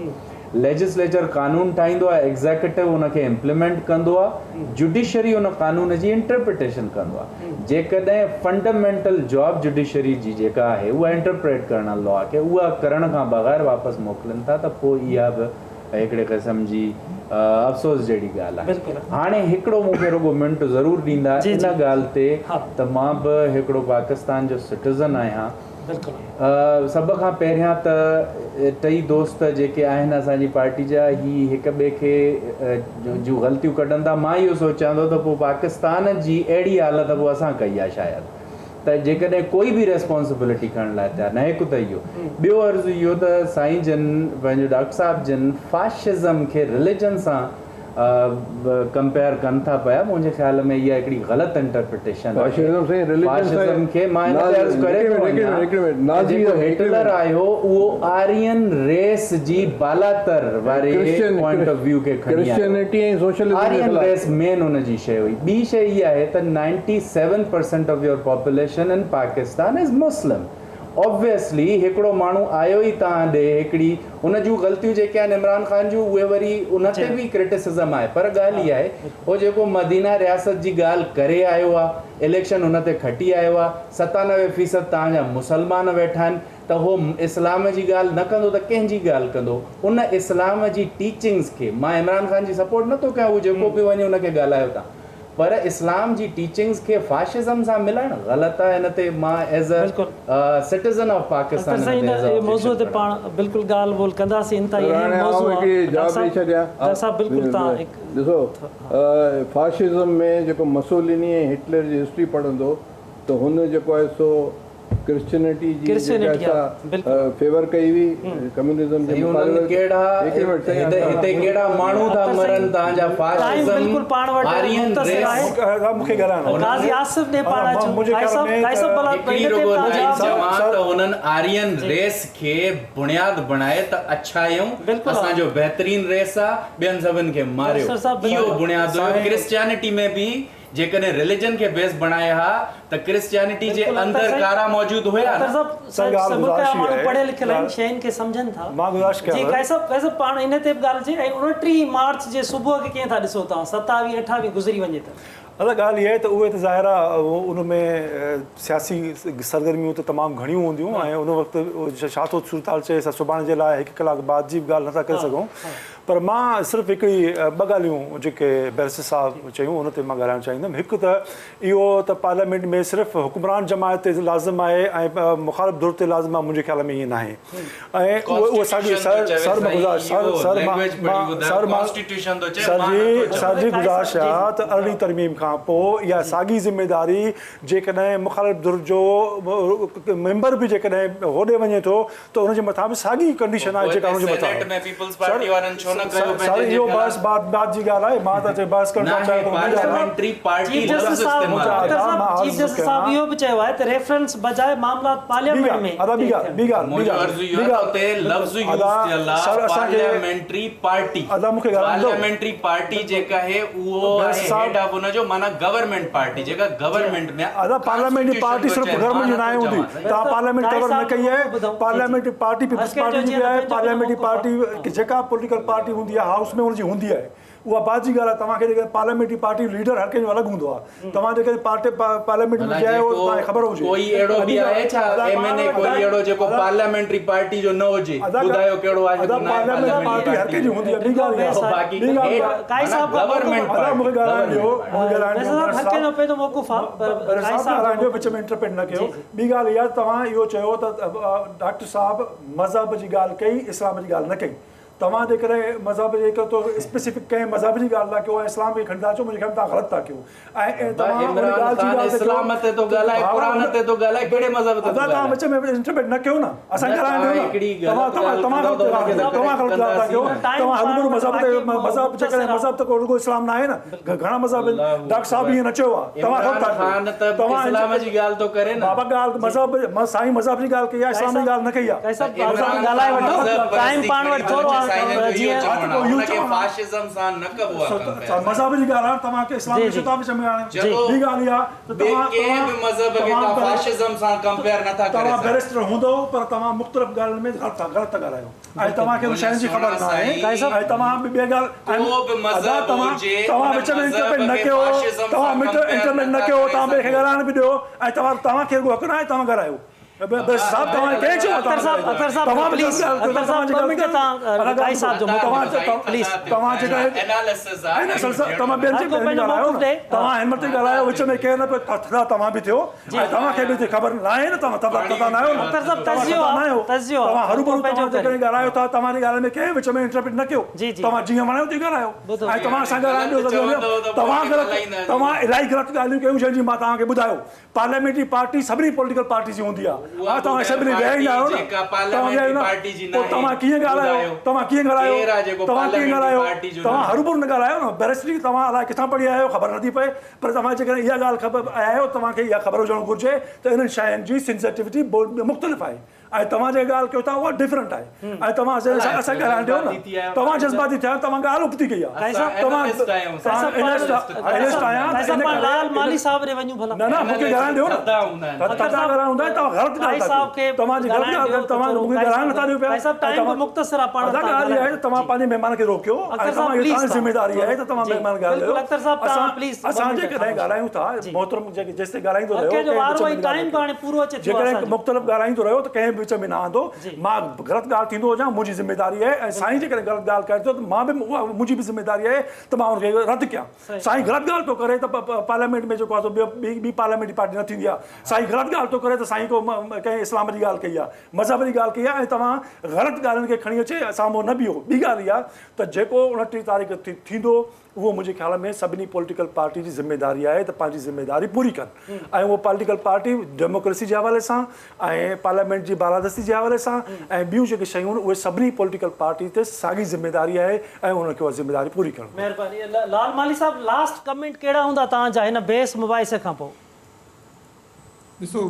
ليجسليچر قانون ٺاهيندو آهي، ايگزيڪيوٽو ان کي امپليمينٽ ڪندو آهي، جڊيشري ان قانون جي انٽرپريٽيشن ڪندو آهي. جيڪڏهن فنڊامينٽل جاب جڊيشري جي جيڪا آهي اها انٽرپريٽ ڪرڻ آهي لا کي، اها ڪرڻ کان بغير واپس موڪلين ٿا ته پوء اها به هڪڙي قسم جي افسوس جهڙي ڳالهه آهي. هاڻي هڪڙو مون کي رڳو منٽ ضرور ڏيندا ان ڳالهه تي ته مان به هڪڙو پاڪستان جو سٽيزن آهيان. سڀ کان پهريان ته ٽئي دوست جيڪي آهن اسان جي پارٽي جا هي هڪ ٻئي کي جون غلطيون ڪڍن ٿا مان اهو سوچيان ٿو ته پوء پاڪستان جي اهڙي حالت پوء اسان ڪئي آهي شايد ته جيڪڏهن ڪوئي به ريسپانسبلٽي کڻڻ لاء تيار ناهي هڪ ته اهو ٻيو عرض اهو ته سائين جن پنهنجو ڊاڪٽر صاحب جن فاشزم کي رليجن سان ڪمپيئر ڪن ٿا پيا منهنجي خيال ۾ اها هڪڙي غلط انٽرپريٽيشن آهي فاشزم کي مان ان تي عرض ڪري ٿو وڃان ته جيڪو هٽلر آيو اهو آرين ريس جي بالاتر واري پوائنٽ آف ويو کي کڻي آيو آرين ريس مين ان جي شيء هئي ٻي شيء اها آهي ته 97% of your population in Pakistan is Muslim. Obviously हिकिड़ो माण्हू आयो ई तव्हां ॾे, हिकिड़ी हुन जूं ग़लतियूं जेके आहिनि इमरान ख़ान जूं उहे वरी उन ते बि क्रिटिसिज़म आहे, पर ॻाल्हि इहा आहे उहो जेको मदीना रियासत जी ॻाल्हि करे आयो आहे, इलेक्शन हुन ते खटी आयो आहे, 97% तव्हांजा मुसलमान वेठा आहिनि, त उहो इस्लाम जी ॻाल्हि न कंदो त कंहिंजी ॻाल्हि कंदो? उन इस्लाम जी टीचिंग्स खे मां इमरान ख़ान जी सपोर्ट नथो कयां, उहो जेको बि वञे हुनखे ॻाल्हायो था, पर इस्लाम जी टीचिंग्स खे फाशिज़म सां मिलाइण ग़लति आहे। हिन ते मां as a citizen of Pakistan मौज़ू ते पाण बिल्कुलु ॻाल्हि ॿोल कंदासीं। इंतिहाई अहम मौज़ू आहे। डॉक्टर साहब बिल्कुलु तव्हां ॾिसो, फाशिज़म में जेको मसोलिनी ऐं हिटलर जी हिस्ट्री पढ़ंदो त हुन जेको आहे सो क्रिश्चियनिटी जी फेवर कई हुई, कम्युनिज़म जे मुक़ाबले। केड़ा हिते केड़ा माण्हू था मरनि तव्हांजा फाशिज़म बिल्कुल पाण वटि मुख़्तसिर आहे। मूंखे ॻाल्हाइणो क़ाज़ी आसिफ़ ॾे पाण अचूं। भाई साहब भला चवां त हुननि आर्यन रेस खे बुनियाद बणाए त अच्छा आहियूं, असांजो बहितरीन रेस आहे, ॿियनि सभिनि खे मारियो, इहो बुनियाद हुयो। क्रिश्चियनिटी में बि जेकॾहिं रिलीजन खे बेस बणाए हा त क्रिश्चियनिटी जे अंदरि कारा मौजूद हुया न। सब मुल्क जा माण्हू पढ़ियल लिखियल आहिनि, शयुनि खे सम्झनि था। मां गुज़ारिश कयां जी क़ाइसाहब पाण इन ते बि ॻाल्हि जे 29 मार्च जे सुबुह खे कीअं था ॾिसो तव्हां? 27 28 गुज़री वञे त अदा ॻाल्हि इहा आहे त उहे त ज़ाहिर आहे उन में सियासी सरगर्मियूं त तमामु घणियूं हूंदियूं ऐं उन वक़्तु छा थो सूरत हाल चए, असां सुभाणे जे लाइ 1 कलाक बाद जी बि ॻाल्हि नथा करे सघूं। पर मां सिर्फ़ु हिकिड़ी ॿ ॻाल्हियूं जेके बैरिस्टर साहिबु चयूं उन ते मां ॻाल्हाइणु चाहींदुमि। हिकु त इहो त पार्लियामेंट में सिर्फ़ु हुक्मरान जमायत ते लाज़िम आहे ऐं मुखालिफ़ धुर ते लाज़िम आहे, मुंहिंजे ख़्याल में ईअं न आहे। ऐं उहो साॻी सर सर मां गुज़ारिश सर सर मां सर जी गुज़ारिश आहे त 18 तरमीम खां पोइ इहा साॻी ज़िम्मेदारी जेकॾहिं मुखालिफ़ धुर जो मेंबर बि जेकॾहिं होॾे वञे थो त हुनजे मथां बि साॻी कंडीशन आहे जेका हुनजे मथां आहे। सर इहो बहस बाद जी ॻाल्हि आहे, मां त बहस करणु था चाहियां। पार्लियामेंट्री पार्टी चीफ जस्टिस साहब इहो बि चयो आहे त रेफरेंस बजाए मामला पार्लियामेंट में। अदा ॿी ॻाल्हि ॿी ॻाल्हि मुंहिंजो अर्ज़ु इहो आहे त उते लफ़्ज़ यूज़ थियल आहे पार्लियामेंट्री पार्टी। अदा मूंखे पार्लियामेंट्री पार्टी जेका आहे उहो आहे हेड ऑफ उन जो, माना गवर्नमेंट पार्टी जेका गवर्नमेंट में। अदा पार्लियामेंट्री पार्टी सिर्फ़ गवर्नमेंट जी न आहे हूंदी, तव्हां पार्लियामेंट कवर न कई आहे। पार्लियामेंट्री पार्टी पीपल्स पार्टी जी बि आहे, पार्लियामेंट्री पार्टी जेका पॉलिटिकल पार्टी हूंदी आहे हाउस में हुनजी हूंदी आहे, उहा बाद जी ॻाल्हि आहे। तव्हांखे जेकॾहिं पार्लियामेंट्री पार्टी लीडर हर कंहिंजो अलॻि हूंदो आहे, तव्हां जेकॾहिं पार्टी पार्लियामेंट में आहे उहो तव्हांखे ख़बर हुजे। कोई अहिड़ो बि आहे छा एमएनए कोई अहिड़ो जेको पार्लियामेंट्री पार्टी जो न हुजे? ॿुधायो कहिड़ो आहे? पार्लियामेंट पार्टी हर कंहिंजी हूंदी आहे। ॿी ॻाल्हि आहे बाक़ी गवर्नमेंट। अदा मूंखे ॻाल्हाइण ॾियो, मूंखे ॻाल्हाइण ॾियो, हर कंहिंजो पंहिंजो मौक़िफ़ आहे, पर ॻाल्हाइण ॾियो, विच में इंटरप्रेट न कयो। ॿी ॻाल्हि इहा, तव्हां इहो चयो त डॉक्टर साहिबु मज़हब जी ॻाल्हि कई, इस्लाम जी ॻाल्हि न कई। तव्हां जेकॾहिं मज़हब जे तो स्पेसिफिक कंहिं मज़हब जी ॻाल्हि था कयो ऐं इस्लाम खे खणी था अचो, मुंहिंजे ख़्याल में तव्हां ग़लति था कयो। ऐं तव्हां इस्लाम ते थो ॻाल्हाए, क़ुरान ते थो ॻाल्हाए, कहिड़े मज़हब ते? अदा तव्हां विच में इंटरप्रेट न कयो न, असांखे ॻाल्हाइण ॾियो न। तव्हां तव्हां तव्हां तव्हां ग़लति ॻाल्हि था कयो। तव्हां हर मज़हब ते मज़हब जेकॾहिं मज़हब त रुॻो इस्लाम न आहे न, घणा मज़हब आहिनि। डॉक्टर साहिबु ईअं न चयो आहे, तव्हां ग़लति था कयो। तव्हां इस्लाम जी ॻाल्हि थो करे न बाबा, ॻाल्हि मज़हब साईं मज़हब जी ॻाल्हि कई आहे, इस्लाम जी ॻाल्हि न कई आहे। ॻाल्हाए वठो, टाइम पाण वटि थोरो मज़हब जी ॻाल्हि आहे, तव्हांखे इस्लाम खे छो था विच में आणे? ॿी ॻाल्हि इहा त तव्हां कंहिं बि मज़हब खे तव्हां फाशिज़म सां कंपेयर नथा करे तव्हां बैरिस्टर हूंदो, पर तव्हां मुख़्तलिफ़ ॻाल्हियुनि में ग़लति था ॻाल्हायो ऐं तव्हांखे उन शयुनि जी ख़बर न आहे। ऐं तव्हां बि ॿी ॻाल्हि, को बि मज़हब हुजे, तव्हां विच में इंटरप्रेट न कयो, तव्हां इंटरप्रेट न कयो, तव्हां ॿिए खे ॻाल्हाइण बि ॾियो। ऐं तव्हां तव्हांखे रुॻो हक़ न आहे, तव्हां ॻाल्हायो। साहब तव्हां कंहिं चयो? अख्तर साहब, अख्तर साहब प्लीज, अख्तर साहब 2 मिंट तव्हां काई साहब जो मौक़िफ़ प्लीज। तव्हां जेका एनालिसिस आहे, तव्हां ॿियनि जे ॻाल्हायो न, तव्हां हिन महिल ॻाल्हायो, विच में केरु न पियो, थोरा तव्हां बि थियो ऐं तव्हांखे बि ख़बर न आहे न, तव्हां थधा न आहियो न। अख्तर साहब तजियो आहे, तजियो तव्हां हरूभरू तव्हां जेकॾहिं ॻाल्हायो था, तव्हांजी ॻाल्हि में कंहिं विच में इंटरप्रेट न कयो, तव्हां जीअं वणेव तीअं ॻाल्हायो ऐं तव्हां असां ॻाल्हाइण ॾियो। तव्हां ग़लति, तव्हां इलाही ग़लति ॻाल्हियूं कयूं जंहिंजी मां तव्हांखे ॿुधायो। पार्लियामेंट्री पार्टी सभिनी पॉलिटिकल पार्टी जी हूंदी आहे, तव्हां सभिनी विया ई न आहियो न, पोइ तव्हां कीअं ॻाल्हायो? तव्हां कीअं ॻाल्हायो? तव्हां कीअं ॻाल्हायो? तव्हां हरूभरू न ॻाल्हायो न। बैरिस्टरी तव्हां अलाए किथां पढ़ी आया आहियो ख़बर नथी पए, पर तव्हां जेकॾहिं इहा ॻाल्हि ख़बर आया आहियो, तव्हांखे इहा ख़बर हुजणु घुरिजे त इन्हनि शयुनि जी सेंसिटिविटी मुख़्तलिफ़ आहे ۽ توهان جيڪا ڳالهه ڪيو ٿا اها ڊفرنٽ آهي ۽ توهان اسان کي ڳالهائڻ ڏيو نه توهان جذباتي ٿيا آهيو توهان ڳالهه ابتي ڪئي آهي توهان اينلسٽ آهيان ته ان ڪري لال مالهي صاحب ڏي وڃون ڀلا. نه نه مون کي ڳالهائڻ ڏيو نه ٿڌا ڳالهائڻ هوندا آهن توهان غلط ڳالهه ٿا ڪيو توهان جي غلط ڳالهه ڪيو توهان مون کي ڳالهائڻ نٿا ڏيو پيا ادا ڳالهه اها آهي ته توهان پنهنجي مهمان کي روڪيو ۽ توهان اهو توهان جي ذميواري آهي ته توهان مهمان کي ڳالهايو اسان جيڪڏهن ڳالهايون ٿا محترم جيستائين ڳالهائيندو رهيو ڪنهن وچ ۾ نه آندو جيڪڏهن مختلف ڳالهائيندو رهيو ته ڪنهن به وچ ۾ نه آندو مان غلط ڳالهه ٿيندو هجان منهنجي ذميواري آهي ۽ سائين جيڪڏهن غلط ڳالهه ڪري ٿو ته مان به منهنجي به ذميواري آهي ته مان ان کي رد ڪيان سائين غلط ڳالهه ٿو ڪري ته پارليامينٽ ۾ جيڪو آهي سو ٻي ٻي پارليامينٽ پارٽي نه ٿيندي آهي سائين غلط ڳالهه ٿو ڪري ته سائين ڪو ڪنهن اسلام جي ڳالهه ڪئي آهي مذهب جي ڳالهه ڪئي آهي ۽ توهان غلط ڳالهين کي کڻي اچي سامهون نه بيهو ٻي ڳالهه اها ته جيڪو 29 تاريخ ٿيندو اهو منهنجي خيال ۾ سڀني پوليٽيڪل پارٽي جي ذميداري آهي ته پنهنجي ذميداري پوري ڪن ۽ اهو پوليٽيڪل پارٽي ڊيموڪريسي جي حوالي سان ۽ پارليامينٽ جي بالادستي جي حوالي سان ۽ ٻيون جيڪي شيون آهن اهي سڀني پوليٽيڪل پارٽي تي ساڳي ذميداري آهي ۽ انهن کي اها ذميداري پوري ڪرڻ گهرجي. مهرباني لال مالهي صاحب لاسٽ ڪمينٽ ڪهڙا هوندا توهان جا هن بحث مباحثي کان پوء. ڏسو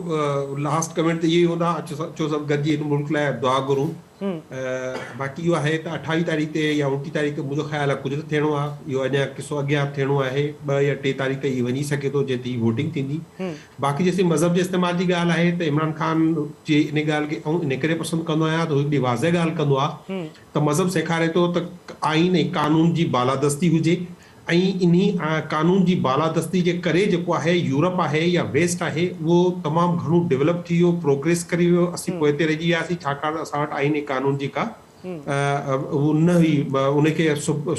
لاسٽ ڪمينٽ ته اهو ئي هوندا اچو سڀ گڏجي هن ملڪ لاء دعا گهرون باقي اهو آهي ته 28 تاريخ تي يا 29 تاريخ تي منهنجو خيال آهي ڪجهه نه ٿيڻو آهي اهو اڃا قصو اڳيان ٿيڻو آهي 2 يا 3 تاريخ تي هي وڃي سگهي ٿو جنهن تي هي ووٽنگ ٿيندي باقي جيسين مذهب جي استعمال جي ڳالهه آهي ته عمران خان جي ان ڳالهه کي آئون ان ڪري پسند ڪندو آهيان ته هو هڪڙي واضح ڳالهه ڪندو آهي ته مذهب سيکاري ٿو ته آئين ۽ قانون جي بالادستي هجي ۽ انهي قانون جي بالادستي جي ڪري جيڪو آهي يورپ آهي يا ويسٽ آهي اهو تمام گهڻو ڊولپ ٿي ويو پروگريس ڪري ويو اسين پوئتي رهجي وياسين ڇاڪاڻ ته اسان وٽ آئين ۽ قانون جي ڪا اهو نه هئي ان کي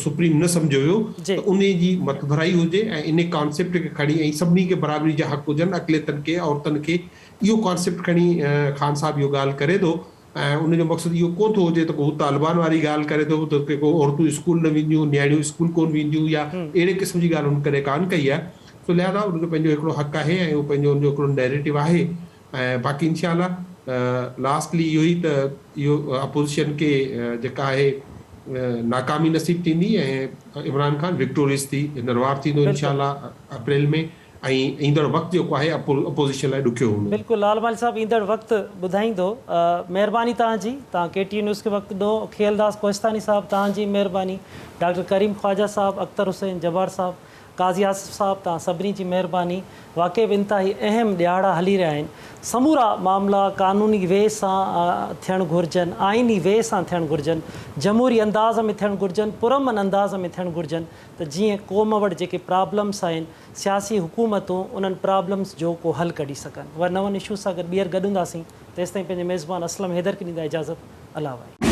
سپريم نه سمجهيو ويو ته انهي جي مٿڀرائي هجي ۽ انهي ڪانسيپٽ کي کڻي ۽ سڀني کي برابري جا حق هجن اقليتن کي عورتن کي اهو ڪانسيپٽ کڻي خان صاحب اهو ڳالهه ڪري ٿو ۽ ان جو مقصد اهو ڪونه ٿو هجي ته ڪو هو طالبان واري ڳالهه ڪري ٿو ته ڪي ڪو عورتون اسڪول نه وينديون، نياڻيون اسڪول ڪونه وينديون يا اهڙي قسم جي ڳالهه هن ڪڏهن ڪانه ڪئي آهي. سو لهذا ان جو پنهنجو هڪڙو حق آهي ۽ اهو پنهنجو ان جو هڪڙو نيريٽو آهي ۽ باقي انشاء الله لاسٽلي اهو ئي ته اهو اپوزيشن کي جيڪا آهي ناڪامي نصيب ٿيندي ۽ عمران خان وڪٽوريس ٿي نروار ٿيندو انشاء الله اپريل ۾. ۽ ايندڙ وقت جيڪو آهي اپوزيشن لاء ڏکيو هوندو. بلڪل لال مالهي صاحب ايندڙ وقت ٻڌائيندو. مهرباني توهان جي توهان ڪي ٽي نيوز کي وقت ڏنو. کيئل داس ڪوهستاني صاحب توهان جي مهرباني. ڊاڪٽر ڪريم خواجه صاحب، اختر حسين جبار صاحب، قاضي آصف صاحب توهان سڀني جي مهرباني. واقعي به انتهائي اهم ڏهاڙا هلي رهيا آهن. سمورا معاملا قانوني وي سان ٿيڻ گهرجن، آئيني وي سان ٿيڻ گهرجن، جمهوري انداز ۾ ٿيڻ گهرجن، پرامن انداز ۾ ٿيڻ گهرجن ته جيئن قوم وٽ جيڪي پرابلمس آهن سياسي حڪومتون انهن پرابلمز جو ڪو حل ڪڍي سگهن. ور نون اشوز سان گڏ ٻيهر گڏ هونداسين تيستائين پنهنجي ميزبان اسلم حيدر کي ڏيندا اجازت. الله واهي.